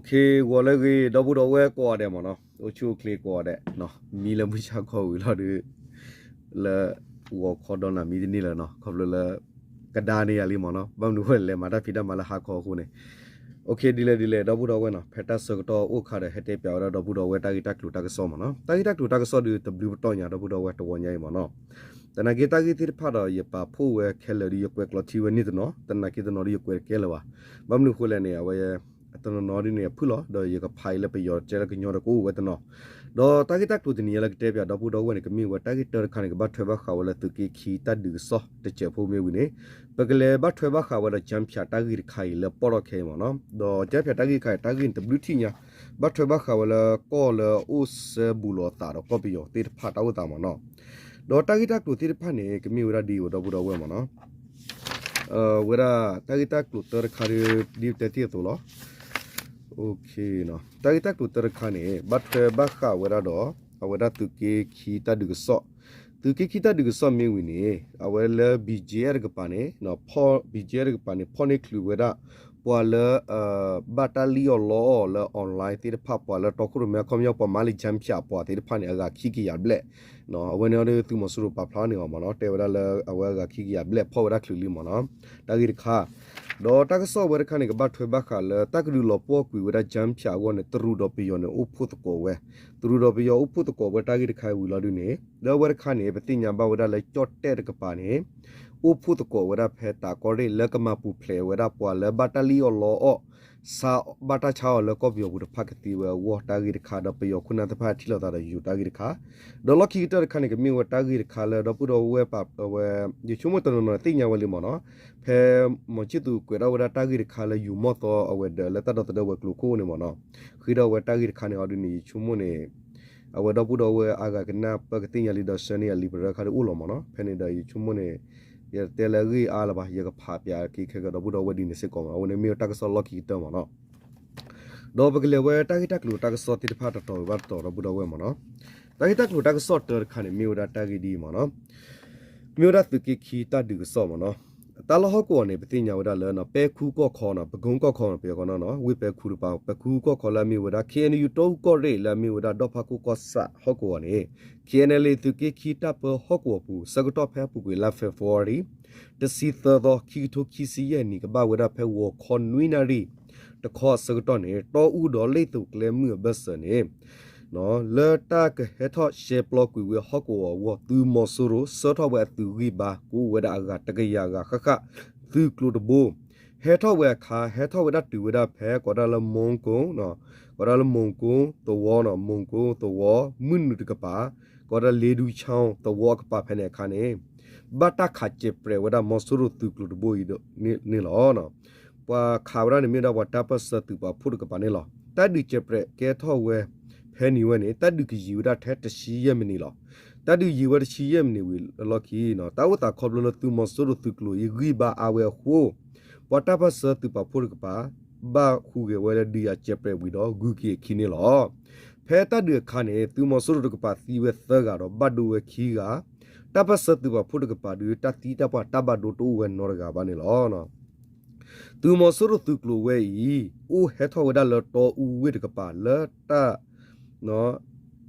ဂီၤလၢအဂ့ၤ ဒီပုၢ်ဒီဝဲၢ်ကိးဂၤဒဲးမ့ၢ်နီၤ, အိၣ်ဆူၣ်အိၣ်ချ့ကိးဂၤဒဲး, မံလၢမုၢ်ဆါခီဝံၤလီၤဒီး လၢ ဂီၤခီဒီနၤမံတန့ၢ်လၢၤနီၤ, ခီဖျိလၢ ကဒါန့ၢ်ယၤလံမ့ၢ်နီၤ, ဘၣ်မနုၤအဃိလဲၣ် မၤတၢ်ဖံးတၢ်မၤလၢဟါခီအဃိန့ၣ်, ဒ်လဲၣ်ဒ်လဲၣ် ဒီပုၢ်ဒီဝဲၢ်နီၤ, ဖဲတၢ်ဆၢကတီၢ်အိၣ်အခါဒီး ဟဲတဲပၠးဝဲဒၣ်ဒီပုၢ်ဒီဝဲၢ်တၢ်ဂ့ၢ်တၢ်ကျိၤတၢ်ကစီၣ်မ့ၢ်နီၤ, တၢ်ဂ့ၢ်တၢ်ကျိၤတၢ်ကစီၣ်ဒီးတဘျုးပတီၢ်ညါ ဒီပုၢ်ဒီဝဲၢ်တဝီညါအံၤမ့ၢ်နီၤ, သနာ်က့တၢ်ဂ့ၢ်သ့ၣ်တဖၣ်ဒီး ယပာ်ဖှိၣ်ဝဲခဲလၢာ်ဒီး ယကွဲးကျိးထံဝဲန့ၣ်တနီၤ, သနာ်က့တနီၤဒီးယကွဲးတကဲလၢၤဘၣ်, ဘၣ်မနုၤအဃိလဲၣ်န့ၣ် အဝဲ တနီၤနီၤဒ်န့ၣ် အဖုၣ်လီၤ ဒီးယကဖးအံၤလၢပယီၤကဲလၢကညီဒီးကအိၣ်ဝဲတနီၤ, ဒီးတၢ်ဂ့ၢ်တၢ်ကျိၤတနံၤညါလၢကတဲပၠးဒီပုၢ်ဒီဝဲၢ်န့ၣ် ကမ့ၢ်ဝဲတၢ်ဂ့ၢ်တၢတခါန့ၣ် ကဘၣ်ထွဲဘၣ်ဃးဝဲလၢသုးက့ခံတၢ်ဒုးကစီၣ်တစဲးဖိမ့ၢ်ဝံၤန့ၣ်, ပကလဲၤဘၣ်ထွဲဘၣ်ဃးဝဲဒီး ကၠၢဖၠးတၢ်ဂ့ၢ်တခါအံၤလၢပီၣ်ထီၣ်ခဲအံၤမ့ၢ်နီၤ, ဒီးကၠၢဖၠးတၢ်ဂ့ၢ်တခါအံၤ တၢ်ဂ့ၢ်န့ၣ်တဘျုးထံၣ်ညါ, ဘၣ်ထွဲဘၣ်ဃးဝဲလၢကီၢ်လၢအအိၣ်စၢဘူၣ်လိာ်အသးဒီးကီၢ်ပယီၤသ့ၣ်တဖၣ်တၢ်အိၣ်သးမ့ၢ်နီၤ, ဒီးတၢ်ဂ့ၢ်တၢ်ကျိၤသ့ၣ်တဖၣ်န့ၣ် ကမ့ၢ်ဝဲဒၣ်ဒ်အံၤဝဲဒီပုၢ်ဒီဝဲၢ်မ့ၢ်နီၤ ဝဲဒၣ်တၢ်ဂ့ၢ်တၢ်ကျိၤတၢတခါဒ်ပတဲတ့ၢ်အသိးလီၤ, တၢ်ဂ့ၢ်တၢ်ကျိၤတၢတခါန့ၣ် ဘၣ်ထွဲဘၣ်ဃးဝဲဒၣ်ဒီး အဝဲဒၣ်သုးက့ခံတၢ်ဒုးကစီၣ်, သုးက့ခံတၢ်ဒုးကစီၣ်မ့ၢ်ဝံၤန့ၣ် အဝဲလၢ ဘံၣ်ကၠ့အဲၣ် တကပၤန့ၣ် ဘံၣ်ကၠ့အဲၣ် တကပၤန့ၣ် ဖီၣ်န့ၢ်ချုးဝဲဒၣ် ပှၤလၢ ဘၣ်တၢ်လံၣ်အီၣ်လီအီၣ်လၢ online သ့ၣ်တဖၣ် ပှၤလၢတီခိၣ်ရိၣ်မဲ အခီပညီ ပှၤမၤလၢ ကၠၢဖၠး ပှၤသ့ၣ်တဖၣ်န့ၣ် အဂၤခံကယၤဘျဲၣ်, အဝဲန့ၣ်ဒီးသုးမီၤစိရိၤပာ်ဖျါန့ၢ်အီၤမ့ၢ်နီၤ, တဲဝဲဒၣ်လၢအဝဲအဂၤခံကယၤဘျဲၣ် ဖီၣ်ဝဲဒၣ်ချုးလံမ့ၢ်နီၤ, တၢ်ဂ့ၢ်တခါ, ဒီးတၢ်ကစီၣ်ဝဲတခါန့ၣ် ကဘၣ်ထွဲဘၣ်ဃးလၢ တၢ်ကဒုးလီၤပှီၢ်ကွံာ်ဝဲဒၣ် ကၠၢဖၠး အဂီၢ်န့ၣ် တရူးဒီးပယီၤန့ၣ် အိၣ်ဖှိၣ်သကိးဝဲ, တရူးဒီးပယီၤအိၣ်ဖှိၣ်သကိးဝဲတၢ်ဂ့ၢ်တခါအံၤဝံၤလီၤဒုးန့ၣ် လၢအဝဲတခါန့ၣ် ပသ့ၣ်ညါဘၣ်ဝဲဒၣ်လၢ ကၠီၣ်တဲၣ် တကပၤန့ၣ် အိၣ်ဖှိၣ်သကိးဝဲဒၣ်ဖဲတးကီၢ်ရ့ၣ် လၢကမၤပူၤဖျဲးဝဲဒၣ်ပှၤလၢဘၣ်တၢ်လံၣ်အီၣ်လီအီၣ် ဆါဘၣ်တၢ်ဆါအီၣ်လၢကီၢ်ပယီၤပူၤတဖၣ်ကသ့ဝဲအဂီၢ်တၢ်ဂ့ၢ်တခါ ဒီးပယီၤခိၣ်နၢ်တဖၣ်ထံၣ်လိာ်သးဒီးယိၤတၢ်ဂ့ၢ်တခါ, ဒီးလီၢ်ခံကတၢၢ်တခါန့ၣ် ကမ့ၢ်ဝဲတၢ်ဂ့ၢ်တခါလၢဒီပုၢ်ဒီဝဲၢ်ပာ်ဝဲ, ယဆိကမိၣ်တနီၤနီၤသ့ၣ်ညါဝဲလံမ့ၢ်နီၤ, ဖဲ မီၤဆံၣ်သူး ကွဲးထီၣ်ဝဲဒၣ်တၢ်ဂ့ၢ်တခါလၢ ယူၤမီၢ်သီအဝဲၤဒၢးလၢတၢ်ဒီသဒၢဝဲၤကျိၤခိၣ်န့ၣ်မ့ၢ်နီၤ, ဃ့ဒီးဝဲတၢ်ဂ့ၢ်တခါန့ၣ်အီၤဒုးန့ၣ် ယဆိကမိၣ်န့ၣ် အဝဲဒီပုၢ်ဒီဝဲၢ်အါဂၤကနၢ်ပၢၢ်ကသ့ၣ်ညါလံဒီး ဆှၢန့ၢ်အလံာ်ပရၢခါဒုးအိၣ်လီၤမ့ၢ်နီၤ, ဖဲန့ၣ်ဒီးယဆိကမိၣ်န့ၣ် ယတဲလၢအဂ့ၢ်အါလၢၤဘၣ်, ယကဖးပၠးက့ၤခဲကဒီးဒီပုၢ်ဒီဝဲၢ်ဒ်န့ၣ်စ့ၢ်ကီးမ့ၢ်နီၤ, အဝဲန့ၣ်မ့ၢ်ဝဲတၢ်ကစီၣ်လီၢ်ခံကတၢၢ်မ့ၢ်နီၤ, ဒီးပကလဲၤဝဲတၢ်ဂ့ၢ်တၢ်ကျိၤတၢ်ကစီၣ်သ့ၣ်တဖၣ်တတီၤဝံၤဘၣ်တတီၤဒီပုၢ်ဒီဝဲၢ်မ့ၢ်နီၤ, တၢ်ဂ့ၢ်တၢ်ကျိၤတၢ်ကစီၣ်တၢတခါန့ၣ် မ့ၢ်ဝဲဒၣ်တၢ်ဂ့ၢ်ဒ်အံၤမ့ၢ်နီၤ, မ့ၢ်ဝဲဒၣ်သုးက့ခံတၢ်ဒုးကစီၣ်မ့ၢ်နီၤ, တၢ်လီၢ်ဟီၣ်ကဝီၤန့ၣ် ပသ့ၣ်ညါဝဲဒၣ်လၢ ပဲခူကီၢ်ခီနီၤ, ပဲခူကီၢ်ခီနီၤ, ပယီၤကီၢ်နီၤနီၤ, ဝ့ၢ်ပဲခူတပၤ, ပဲခူကီၢ်ခီလၢအမ့ၢ်ဝဲဒၣ် ခ့ၣ်အဲၣ်ယူၣ် တီအူကီၢ်ရ့ၣ်လၢအမ့ၢ်ဝဲဒၣ် ဒီၣ်ဖးခိၣ်ကီၢ်ဆၣ်ဟီၣ်ကဝီၤန့ၣ် ခ့ၣ်အဲၣ်ယူၣ် သုးက့ခံတၢ်ပၢဟီၣ်ကဝီၤပူၤ ဆၢကတီၢ်ဖဲအပူၤကွံာ်လါ February တဆံသၢသီ ခံကထိခံဆံယဲၢ်နံၣ် ကဘၣ်ဝဲဒၣ်ဖဲဂီၤခီနွံနၣ်ရံၣ် တခီအဆၢကတီၢ်န့ၣ် တီအူဒီးလ့ၣ်သိၣ်ကျဲမုၢ်အဘၢၣ်စၢၤန့ၣ် လၢတၢ်ကဟဲထီၣ်ရှဲပျီကွံာ်ဝဲဟီၣ်ကဝီၤအဂီၢ် သုးမီၤစိရိၤ ဆှၢထီၣ်ဝဲအသုးဂံၢ်ဘါ ကအိၣ်ဝဲဒၣ်အဂၤတကယၤဂၤဃၣ်ဃၣ် သုးကျိၤတဘိ ဟဲထီၣ်ဝဲအခါ ဟဲထီၣ်ဝဲဒၣ်တုၤဝဲဒၣ်ဖဲ ကိးဒၣ်လၢ မူကီး, ကိးဒၣ်လၢ မူကီးသဝီနီၤ, မူကီးသဝီ မုၢ်နုာ်တကပၤ, ကိးဒၣ် လ့ဒူဆၣ်သဝီအကပၤဖဲန့ၣ်အခါန့ၣ် ဘၣ်တၢ်ခးစဲးပြဲးဝဲဒၣ်မီၤစိရိၤသုးကျိၤတဘိအံၤန့ၣ်လီၤ. ပှၤခးဝဲဒၣ်န့ၣ်မ့ၢ်ဝဲဒၣ်ပှၤတၢ်ပၢၢ်ဆၢသုးပာ်ဖှိၣ်တကပၤန့ၣ်လီၤ. တၢ်ဒုးစဲးပြဲးကဲထီၣ်ဝဲ ဖဲန့ၣ်ဝဲန့ၣ် တၢ်ဒုးကယံာ်ဝဲဒၣ်ထဲတဆံယဲၢ်မံးနံးလီၤ. တၢ်ဒုးယံာ်ဝဲတဆံယဲၢ်မံးနံးဝံၤအလီၢ်ခံနီၤ တၢ်အိၣ်သးခီဖျိလၢသုးမီၤစိရိၤသုးကျိၤအံၤဂံၢ်ဘါအါဝဲအဃိ ပှၤတၢ်ပၢၢ်ဆၢသုးပာ်ဖှိၣ်တကပၤ ဘၣ်ဟူးဂဲၤဝဲလၢဒုးယၤစဲးပြဲးဝံၤဒီး ဂုၤက့ၤအခံန့ၣ်လီၤ. ဖဲတၢ်ဒုးအခါန့ၣ် သုးမီၤစိရိၤတကပၤသံဝဲသၢဂၤဒီး ဘၣ်ဒိဝဲခံဂၤ, တၢ်ပၢၢ်ဆၢသုးပာ်ဖှိၣ်တကပၤဒုး တၢ်သံတၢ်ပှၢ်တၢ်ဘၣ်ဒိတအိၣ်ဝဲနီတဂၤဘၣ်န့ၣ်လီၤ. သုးမီၤစိရိၤသုးကျိၤဝဲအံၤ အိၣ်ဟဲထီၣ်ဝဲဒၣ်လၢတီအူဝ့ၢ်တကပၤ လၢတၢ်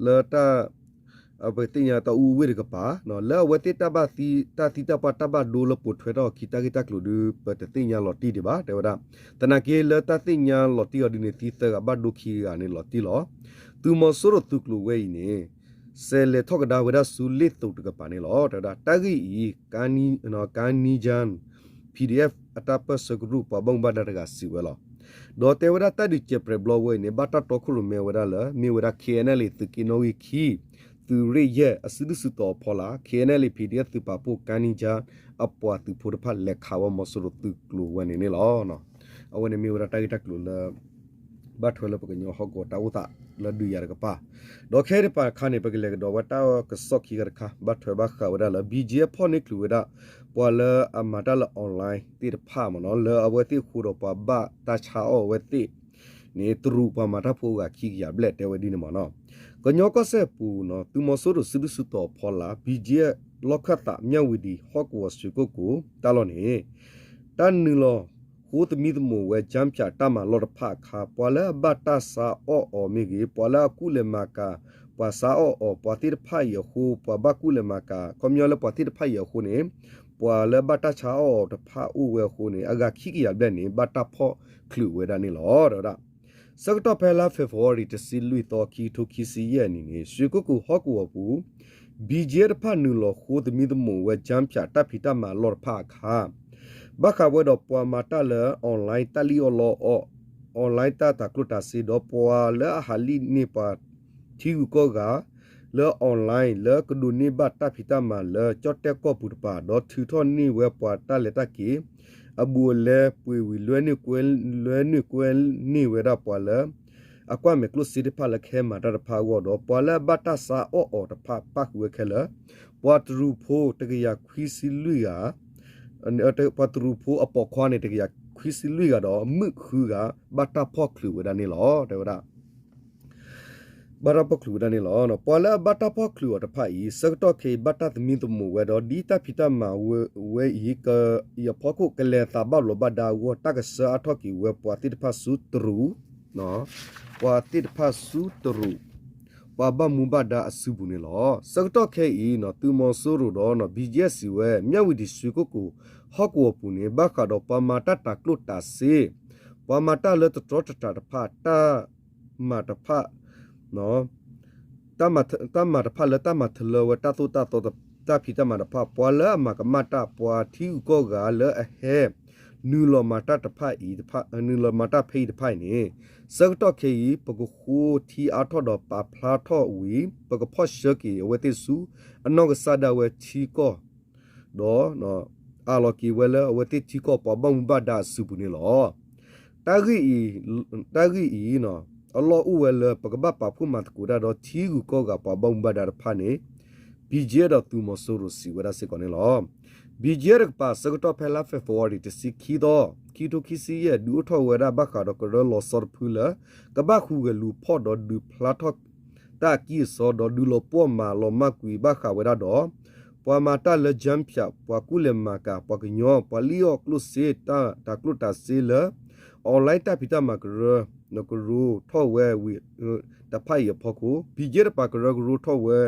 လၢတၢ် ပသ့ၣ်ညါတီအူဝ့ၢ်တကပၤ လၢအဝဲသ့ၣ်တၢ်ဘၣ်သံ တၢ်သံတၢ်ပှၢ်တၢ်ဘၣ်ဒိလၢပိာ်ထွဲထီၣ်အခံတၢ်ဂ့ၢ်တၢ်ကျိၤဒုး ပတသ့ၣ်ညါလီၤတံၢ်ဒံးဘၣ် တဲဝဲဒၣ်. သနာ်က့လၢတၢ်သ့ၣ်ညါလီၤတံၢ်အီၤဒုးန့ၣ် သံသၢဂၤဘၣ်ဒိခံဂၤန့ၣ်လီၤတံၢ်လီၤ. သုးမီၤစိရိၤသုးကျိၤဝဲအံၤန့ၣ် စဲးလဲၤထီၣ်ကဒါဝဲဒၣ်ဆူလ့ၣ်သိၣ်တကပၤန့ၣ်လီၤ. တဲဝဲဒၣ် တၢ်ဂ့ၢ်အံၤ ကၣ်နံ PDF အတၢ်ပၢၢ်ဆၢကရူၢ်ပှၤဘၣ်မူဘၣ်ဒါတဂၤစံးဝဲလီၤ. ဒီးတဲဝဲဒၣ်တၢ်ဒုးစဲးပြဲးဘျီဝဲအံၤန့ၣ် ဘၣ်တၢ်တီခိၣ်ရိၣ်မဲဝဲဒၣ်လၢ မ့ၢ်ဝဲဒၣ် ခ့ၣ်အဲၣ်ယူၣ် သုးက့နီၣ်ဂံၢ်ခံ သုးရ့ၣ်ယဲၢ် အစုဒုၣ်စုတီၤအဖီလာ် ခ့ၣ်အဲၣ်ယူၣ် PDF သုးပာ်ဖှိၣ် ကၣ်နံကၠၢ အပှၤသုးဖိတဖၣ်လဲၤခးဝဲမီၤစိရိၤသုးကျိၤဝဲန့ၣ်န့ၣ်လီၤ. အဝဲန့ၣ်မ့ၢ်ဝဲဒၣ်တၢ်ဂ့ၢ်တၢ်ကျိၤလၢ ဘၣ်ထွဲလၢပကညီဟီၣ်ကဝီၤတၢ်အိၣ်သးလၢဒုးယၤတကပၤ ဒီးခဲအံၤတကပၤတခါန့ၣ် ပကလဲၤကဒီးဝဲတၢ်ကစီၣ်ခံဂၤတခါ ဘၣ်ထွဲဘၣ်ဃးဝဲဒၣ်လၢ ဘံၣ်ကၠ့ဖီၣ်န့ၢ်ချုးဝဲဒၣ် ပှၤလၢအမၤတၢ်လၢ online သ့ၣ်တဖၣ်မ့ၢ်နီၤ လၢအဝဲသ့ၣ်အဃိဒီးပှၤဘၣ်တၢ်ဆါအီၣ်အဝဲသ့ၣ်န့ၣ် တရူးပှၤမၤတၢ်ဖိအဂၤခံကယၤဘျဲၣ် တဲဝဲဒ်န့ၣ်မ့ၢ်နီၤ. ကညီကီၢ်စဲၣ်ပူၤနီၤ သုးမီၤစိရိၤစုဒုၣ်စုတီၤအဖီလာ် ဘံၣ်ကၠ့လီၢ်ခၢၣ်သး မၠၣ်ဝတံၤ ဟီၣ်ကဝီၤ ရွှေကုက္ကို တၢ်လီၢ်န့ၣ် တၢ်နုာ်လီၤ ဃိသမံသမိးဝဲ ကၠၢဖၠး တၢ်မၤလီၢ်တဖၣ်အခါ ပှၤလၢအဘၣ်တၢ်ဆါအီၣ်အီၤမ့ၢ်ဂ့ၤ, ပှၤလၢအကူၣ်လဲၤမၤကၤ ပှၤဆါအီၣ်အီၤ ပှၤသ့ၣ်တဖၣ်အံၤအဃိ ပှၤဘၣ်ကူၣ်လဲၤမၤကၤ ခီပညီလၢပှၤသ့ၣ်တဖၣ်အံၤအဃိန့ၣ် ပှၤလၢအဘၣ်တၢ်ဆါအီၣ်အီၤတဖၣ်အိၣ်ဝဲအဃိန့ၣ် အဂၤခံကယၤဘျဲၣ်န့ၣ် ဘၣ်တၢ်ဖီၣ်ချုးဝဲဒၣ်န့ၣ်လီၤ. ဒီးဝဲဒၣ် ဆၢကတီၢ်ဖဲလါ February တဆံလွံၢ်သီ ခံကထိခံဆံယဲၢ်နံၣ်န့ၣ် ရွှေကုက္ကိုဟီၣ်ကဝီၤပူၤ ဘံၣ်ကၠ့တဖၣ်နုာ်လီၤဃိသမံသမိးဝဲ ကၠၢဖၠး တၢ်ဖံးတၢ်မၤလီၢ်တဖၣ်အခါ ဘၣ်ဃးဝဲဒီးပှၤမၤတၢ်လၢ online တၢ်လံၣ်အီၣ်လီအီၣ် online တၢ်တၤကျိၣ်တၤစ့ ဒီးပှၤလၢအဟးလံၣ်န့ၢ်ပှၤထံဂုၤကီၢ်ဂၤလၢ online လၢကဒိးန့ၢ်ဘၣ်တၢ်ဖံးတၢ်မၤလၢကၠီၣ်တဲၣ်ကီၢ်ပူၤတပၤ ဒီးထုးထီၣ်န့ၢ်ဝဲပှၤတၢ်လဲၤတၢ်က့ၤ အဘူးအလဲပှ့ၤဝံၤ လွဲန့ၢ်ကွဲ လွဲန့ၢ်ကွဲန့ၢ်ဝဲဒၣ်ပှၤလၢ အကွၢ်မဲာ်ကျိၣ်စ့တဖၣ်လၢကဟဲမၤတၢ်တဖၣ်အဂီၢ်ဒီး ပှၤလၢအဘၣ်တၢ်ဆါအီၣ်အီၤတဖၣ်ပၣ်ဃုာ်ဝဲခဲလၢာ် ပှၤတရူးဖိတကယၤခွံဆံလွံၢ်ဂၤ ပှၤတရူးဖိအပိာ်ခွါန့ၣ် တကယၤခွံဆံလွံၢ်ဂၤဒီး မုၣ်ဃုဂၤ ဘၣ်တၢ်ဖီၣ်ချုးဝဲဒၣ်န့ၣ်လီၤ. တဲဝဲဒၣ် ဘၣ်တၢ်ဖီၣ်ချုးဝဲဒၣ်န့ၣ်လီၤ. ပှၤလၢအဘၣ်တၢ်ဖီၣ်ချုးအီၤတဖၣ်အံၤ ဆၢကတီၢ်ခဲအံၤ ဘၣ်တၢ်သမံသမိးဝဲဒီး ဒ်တၢ်ဖံးတၢ်မၤဝဲအံၤ အံၤအဖီခိၣ် ကလဲၤသးဘၣ်ဘျီးဘၣ်ဒါအဂီၢ် တၢ်ကဆှၢအါထီၣ်က့ၤဝဲပှၤသ့ၣ်တဖၣ်ဆူတရူး ပှၤသ့ၣ်တဖၣ်ဆူတရူး ပှၤဘၣ်မူဘၣ်ဒါအစုပူၤန့ၣ်လီၤ. ဆၢကတီၢ်ခဲအံၤ သုးမီၤစိရိၤဒီး ဘံၣ်ကၠ့စံးဝဲ မၠၣ်ဝတံၣ် ရွှေကုက္ကိုဟီၣ်ကဝီၤပူၤန့ၣ် ဘၣ်ဃးဒီးပှၤမၤတၢ်တၤကျိၣ်တၤစ့ ပှၤမၤတၢ်လၢတတြီတတြးတဖၣ် တၢ်မၤတဖၣ် တၢ်မၤတဖၣ်လၢတၢ်မၤထလၢဝဲတၢ်သိၣ်တၢ်သီ တၢ်ဖံးတၢ်မၤတဖၣ် ပှၤလၢအမၤကမၣ်တၢ် ပှၤထံဂုၤကီၢ်ဂၤလၢအဟဲ နုာ်လီၤမၤတၢ်တဖၣ်အံၤ နုာ်လီၤမၤတၢ်ဖဲအံၤတဖၣ်အံၤန့ၣ် ဆၢကတီၢ်ခဲအံၤ ပကဃိထံအါထီၣ်ဒီးပာ်ဖျါထီၣ်ဝံၤ ပကဖီၣ်ဆှၢက့ၤအဝဲသ့ၣ်ဆူ အနီၢ်ကစၢ်ဒၣ်ဝဲထံကီၢ် ဒီး အးလီၤက့ၤဝဲလၢအဝဲသ့ၣ်ထံကီၢ်ပှၤဘၣ်မူဘၣ်ဒါအစုပူၤန့ၣ်လီၤ. တၢ်ဂ့ၢ်အံၤ တၢ်ဂ့ၢ်အံၤ အလီၢ်အိၣ်ဝဲလၢ ပကဘၣ်ပာ်ဖှိၣ်မၤသကိးတၢ်ဒီးထံဂုၤကီၢ်ဂၤပှၤဘၣ်မူဘၣ်ဒါတဖၣ်န့ၣ် ဘံၣ်ကၠ့ဒီးသုးမီၤစိရိၤစံးဝဲဒၣ်စ့ၢ်ကီးန့ၣ်လီၤ. ဘံၣ်ကၠ့တကပၤ ဆၢကတီၢ်ဖဲလါ February တဆံခံသီ ခံကထိခံဆံယဲၢ် ဒုးအိၣ်ထီၣ်ဝဲဒၣ်ဘၣ်ဃးဒီးကရၢလီၤဆီတဖုလၢ ကဘၣ်ဟူးဂဲၤလူၤဖီၣ်ဒီးဒုးဖျါထီၣ် တၢ်အကံၢ်အစီဒီးဒုးလီၤပှီၢ်မၤလီၤမၢ်ကွံာ်ဘၣ်ဃးဝဲဒၣ်ဒီး ပှၤမၤတၢ်လၢ ကၠၢဖၠး ပှၤကူၣ်လဲၤမၤကၤ ပှၤကညီ ပှၤလံၣ်အီၣ်ကျိၣ်စ့ တၢ်တၤကျိၣ်တၤစ့လၢ online တၢ်ဖံးတၢ်မၤကရၢ ကရၢထီၣ်ဝဲဝံၤ တဖၣ်အံၤအဖီခိၣ် ဘံၣ်ကၠ့တကပၤကရၢကရိထီၣ်ဝဲ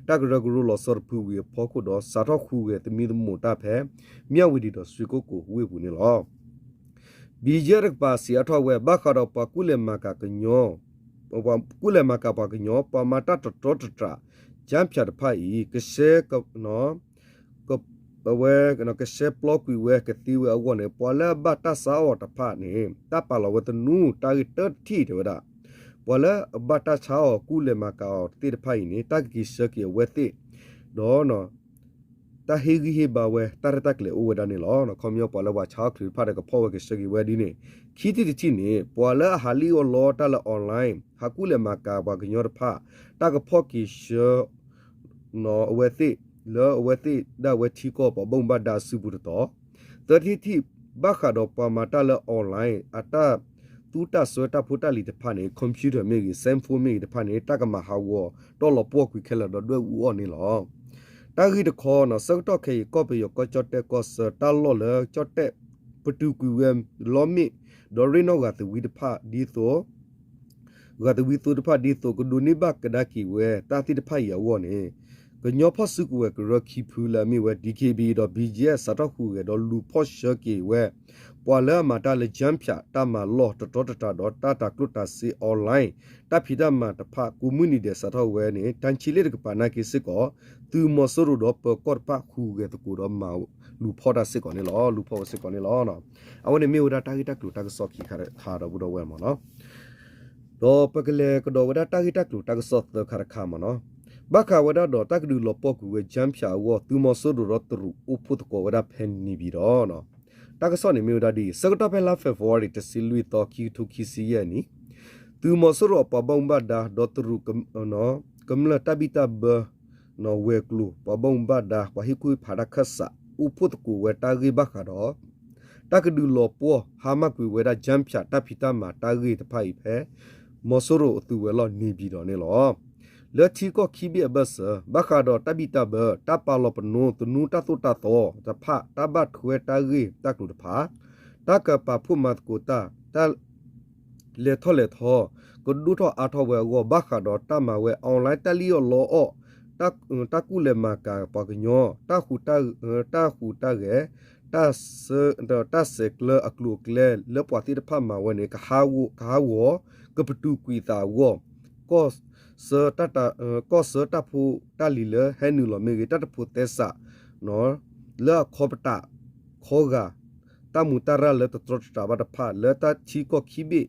တၢ်ကရၢကရိလီၤဆီတဖုဝံၤအဖီခိၣ်ဒီး စးထီၣ်ဟူးဂဲၤသမံသမိးတၢ်ဖဲ မၠၣ်ဝတံၣ်ဒီးရွှေကုက္ကိုဝ့ၢ်ပူၤန့ၣ်လီၤ. ဘံၣ်ကၠ့တကပၤစံးအါထီၣ်ဝဲ ဘၣ်ဃးဒီးပှၤကူၣ်လဲၤမၤကၤကညီ ပှၤကူၣ်လဲၤမၤကၤပှၤကညီ ပှၤမၤတၢ်တတြီတတြး ကၠၢဖၠးတဖၣ်အံၤ ကဆှဲ အဝဲ ကဆှဲပျီကွံာ်ဝဲကသ့ဝဲအဂီၢ်န့ၣ် ပှၤလၢအဘၣ်တၢ်ဆါအီၣ်တဖၣ်န့ၣ် တၢ်ပာ်လီၤဝဲသနူတၢ်ဂ့ၢ်တထံၣ်တဲဝဲဒၣ် ပှၤလၢအဘၣ်တၢ်ဆါအီၣ်ကူၣ်လဲၤမၤကၤအီၤသ့ၣ်တဖၣ်အံၤန့ၣ် တၢ်ကက့ၤဆှၢက့ၤအဝဲသ့ၣ် ဒီး တၢ်ဟ့ၣ်ဂံၢ်ဟ့ၣ်ဘါဝဲ တၢ်ရဲၣ်တၢ်ကျဲၤအိၣ်ဝဲဒၣ်န့ၣ်လီၤ. ခီပညီပှၤလၢပှၤဆါအီၣ်ချုးတဖၣ်ဒီးကဖီၣ်ဝဲကဆှၢက့ၤဝဲဒ်န့ၣ် ခံထံၣ်တထံၣ်န့ၣ် ပှၤလၢအဟးလံၣ်အီၣ်လီတၢ်လၢ online ဟးကူၣ်လဲၤမၤကၤပှၤကညီတဖၣ် တၢ်ကဖီၣ်က့ၤဆှၢ အဝဲသ့ၣ် လၢအဝဲသ့ၣ်ဒၣ်ဝဲထံကီၢ်ပှၤဘၣ်မူဘၣ်ဒါအစုပူၤတတီၤ သၢထံၣ်တထံၣ် ဘၣ်ဃးဒီးပှၤမၤတၢ်လၢ online အတၢ်သူတၢ်စွဲတၢ်ဖိတၢ်လံၤတဖၣ်န့ၣ် computer မ့ၢ်ဂ့ၤ cellphone မ့ၢ်ဂ့ၤတဖၣ်န့ၣ် တၢ်ကမၤဟးဂီၤတီၢ်လီၤပှီၢ်ကွံာ်ခဲလၢာ်ဒီးဒွဲၣ်အူအီၣ်န့ၣ်လီၤ. တၢ်ဂ့ၢ်တခီ ဆၢကတီၢ်ခဲအံၤ ကီၢ်ပယီၤကီၢ်ကၠီၣ်တဲၣ်ကီၢ်ဆၢ တၢ်လီၢ်လၢကၠီၣ်တဲၣ်ပတုာ်ကွံာ်ဝဲလီမ့ၣ် ဒီးရ့ၣ်နီၣ်ဂၤသဝံတဖၣ်ဒ်သိး ဂၤသဝံသိတဖၣ်ဒ်သိး ကဒိးန့ၢ်ဘၣ်ကဒါက့ၤဝဲတၢ်သ့ၣ်တဖၣ်အံၤအဂီၢ်န့ၣ် ကညီဖီၣ်စုကဝဲၤကရၢခံဖုလၢအမ့ၢ်ဝဲ DKBA ဒီး ဘံၣ်ကၠ့ စးထီၣ်ဟူးဂဲၤဒီးလူၤဖီၣ်ဆှၢက့ၤဝဲ ပှၤလၢအမၤတၢ်လၢ ကၠၢဖၠး တၢ်မၤလီၢ်တတြီတတြးဒီးတၢ်တၤကျိၣ်တၤစ့ online တၢ်ဖံးတၢ်မၤတဖၣ် ကိးမုၢ်နံၤဒဲးစးထီၣ်ဝဲန့ၣ် တၢ်ဆံးလ့ၣ်တကပၤနာ်က့စ့ၢ်ကီး သုးမီၤစိရိၤဒီးပၢၤကီၢ်တဖၣ်ဟူးဂဲၤသကိးဒီးမၤလူၤဖီၣ်တၢ်စ့ၢ်ကီးန့ၣ်လီၤ. လူၤဖီၣ်ဝဲစ့ၢ်ကီးန့ၣ်လီၤ. အဝဲန့ၣ်မ့ၢ်ဝဲဒၣ်တၢ်ဂ့ၢ်တၢ်ကျိၤတၢ်ကစီၣ်ခံခါတခါဒီပုၢ်ဒီဝဲၢ်မ့ၢ်နီၤ ဒီးပကလဲၤကဒီးဝဲဒၣ်တၢ်ဂ့ၢ်တၢ်ကျိၤတၢ်ကစီၣ်သၢခါတခါမ့ၢ်နီၤ ဘၣ်ဃးဝဲဒၣ်ဒီးတၢ်ကဒုးလီၤပှီၢ်ကွံာ်ဝဲ ကၠၢဖၠး အဂီၢ် သုးမီၤစိရိၤဒီးတရူးအိၣ်ဖှိၣ်သကိးဝဲဒၣ်ဖဲန့ၣ်ပၠံၤဒီး တၢ်ကစီၣ်န့ၣ်မ့ၢ်ဝဲဒၣ်ဒ်အံၤ ဆၢကတီၢ်ဖဲလါ February တဆံလွံၢ်သီ ခံကထိခံဆံယဲၢ်နံၣ် သုးမီၤစိရိၤအပှၤဘၣ်မူဘၣ်ဒါ ဒီးတရူး ကမျၢၢ်တၢ်ဘံၣ်တၢ်ဘၢ ဝဲၤကျိၤ ပှၤဘၣ်မူဘၣ်ဒါ ပှၤဟ့ၣ်ကူၣ်ဟ့ၣ်ဖးတၢ်ခၢၣ်စး အိၣ်ဖှိၣ်သကိးဝဲတၢ်ဂ့ၢ်ဘၣ်ဃးဒီး တၢ်ကဒုးလီၤပှီၢ်ဟါမၢ်ကွံာ်ဝဲဒၣ် ကၠၢဖၠး တၢ်ဖံးတၢ်မၤတၢ်ဂ့ၢ်တဖၣ်အံၤဖဲ မီၤစိရိၤအသုးဝဲၤလီၢ်န့ၣ်ပၠံၤဒီးန့ၣ်လီၤ. လၢထံကီၢ်ခံဘ့ၣ်အဘၢၣ်စၢၤ ဘၣ်ဃးဒီးတၢ်ဘံၣ်တၢ်ဘၢ တၢ်ပာ်လီၤပနိ သနူတၢ်သိၣ်တၢ်သီတဖၣ် တၢ်ဘၣ်ထွဲတၢ်ဂ့ၢ်တၢ်ကျိၤတဖၣ် တၢ်ကပာ်ဖှိၣ်မၤသကိးတၢ် တၢ် လဲၤထီၣ်လဲၤထီ ကဒိၣ်ထီၣ်အါထီၣ်ဝဲအဂီၢ် ဘၣ်ဃးဒီးတၢ်မၤဝဲ online တၢ်လံၣ်အီၣ်လီအီၣ် တၢ်ကူၣ်လဲၤမၤကၤပှၤကညီ တၢ်ဟူးတၢ်ဂဲၤ တၢ်ဆဲးကျၢအကျိၤအကျဲလၢပှၤသ့ၣ်တဖၣ်မၤဝဲန့ၣ် ကဟးဂီၤ ကပတုာ်ကွံာ်သးအဂီၢ် ကီၢ်ဆၢတၢ်ဖိတၢ်လံၤလၢဟဲနုာ်လီၤမ့ၢ်ဂ့ၤ တၢ်တဖိးသဲစး လၢအခီပတာ် ခီဂာ် တၢ်မူးတၢ်ရၢ်လၢတတြီတတးဘၣ်တဖၣ် လၢတၢ်ထံကီၢ်ခံဘ့ၣ်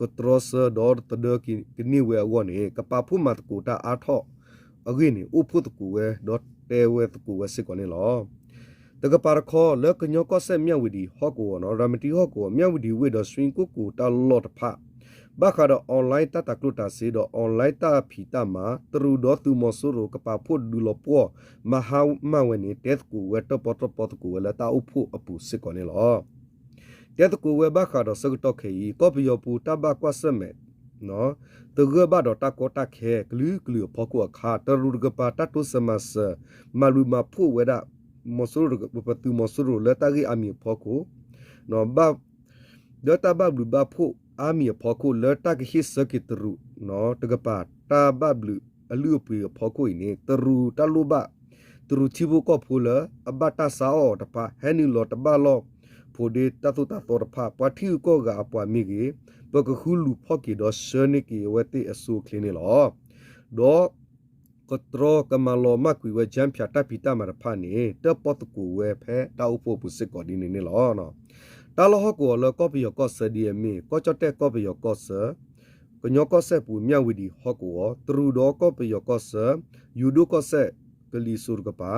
ကတြီဆၢဒီးသဒၢကန့ၢ်ဝဲအဂီၢ်န့ၣ် ကပာ်ဖှိၣ်မၤသကိးတၢ်အါထီၣ်အဂ့ၢ်န့ၣ် အိၣ်ဖှိၣ်သကိးဝဲ ဒီးတဲဝဲသကိးဝဲစ့ၢ်ကီးန့ၣ်လီၤ. တကပၤတခီ လၢကညီကီၢ်စဲၣ်မၠၣ်ဝတံၣ်ဟီၣ်ကဝီၤနီၤ ရၤမတံဟီၣ်ကဝီၤ မၠၣ်ဝတံၣ်ဝ့ၢ်ဒီး ရွှေကုက္ကို တၢ်လီၢ်တဖၣ် ဘၣ်ဃးဒီး online တၢ်တၤကျိၣ်တၤစ့ဒီး online တၢ်ဖံးတၢ်မၤ တရူးဒီးသုးမီၤစိရိၤ ကပာ်ဖှိၣ်ဒုးလီၤပှီၢ်မၤဟါမၢ်ဝဲန့ၣ် တဲသကိးဝဲတၢၣ်ပီၣ်တၢၣ်ပီသကိးဝဲလၢတၢ်အိၣ်ဖှိၣ်အပူၤစ့ၢ်ကီးန့ၣ်လီၤ. တဲသကိးဝဲဘၣ်ဃးဒီးဆၢကတီၢ်ခဲအံၤ ကီၢ်ပယီၤပူၤတၢ်ဘၣ်ကွၢ်ဆၢၣ်မဲာ် တဂၢၢ်ဘၣ်ဒီးတၢ်ကီတၢ်ခဲ ကလုာ်ကလုာ်အဖီခိၣ်အခါ တရူးတကပၤတၢ်တိစၢၤမၤစၢၤ မၤဘျုးမၤဖှိၣ်ဝဲဒၣ် မီၤစိရိၤ ပသုးမီၤစိရိၤလၢတၢ်ဂ့ၢ်အါမံၤအဖီခိၣ် လၢတၢ်ဘၣ်ဘျုးဘၣ်ဖှိၣ်အါမံၤအဖီခိၣ် လၢတၢ်ကဟ့ၣ်ဆၢက့ၤတရူးတကပၤ တၢ်ဘၣ်ဘျုးအလုၢ်အပှ့ၤအဖီခိၣ်အံၤန့ၣ် တရူးတၢ်လိၣ်ဘၣ် တရူးထံဖိကီၢ်ဖိလၢအဘၣ်တၢ်ဆါအီၣ်အီၤတဖၣ် ဟဲနုာ်လီၤတဘၣ်လီၢ်ဖိးဒ့တၢ်သိၣ်တၢ်သီတဖၣ် ပှၤထံဂုၤကီၢ်ဂၤအပှၤမ့ၢ်ဂ့ၤ ပကဃုလူၤဖီၣ်က့ၤဒီးဆှၢန့ၢ်က့ၤအဝဲသ့ၣ်အဆိအချ့န့ၣ်လီၤ. ဒီး ကတြီကမၤလီၤမၢ်ကွံာ်ဝဲ ကၠၣ်ဖၠၣ် တၢ်ဖံးတၢ်မၤတဖၣ်န့ၣ် တၢၣ်ပီၣ်သကိးဝဲဖဲတၢ်အိၣ်ဖှိၣ်အပူၤစ့ၢ်ကီးဒ်န့ၣ်န့ၣ်လီၤ. တၢ်လီၢ်ဟီၣ်ကဝီၤလၢကီၢ်ပယီၤကီၢ်ဆၢဒ်အမ့ၢ် ကီၢ်ကၠီၣ်တဲၣ်ကီၢ်ပယီၤကီၢ်ဆၢ ကညီကီၢ်စဲၣ်ပူၤ မၠၣ်ဝတံၣ်ဟီၣ်ကဝီၤ တရူးဒီးကီၢ်ပယီၤကီၢ်ဆၢ ယူၤဒိၣ်ကီၢ်စဲၣ်ကလံၤစိးတကပၤ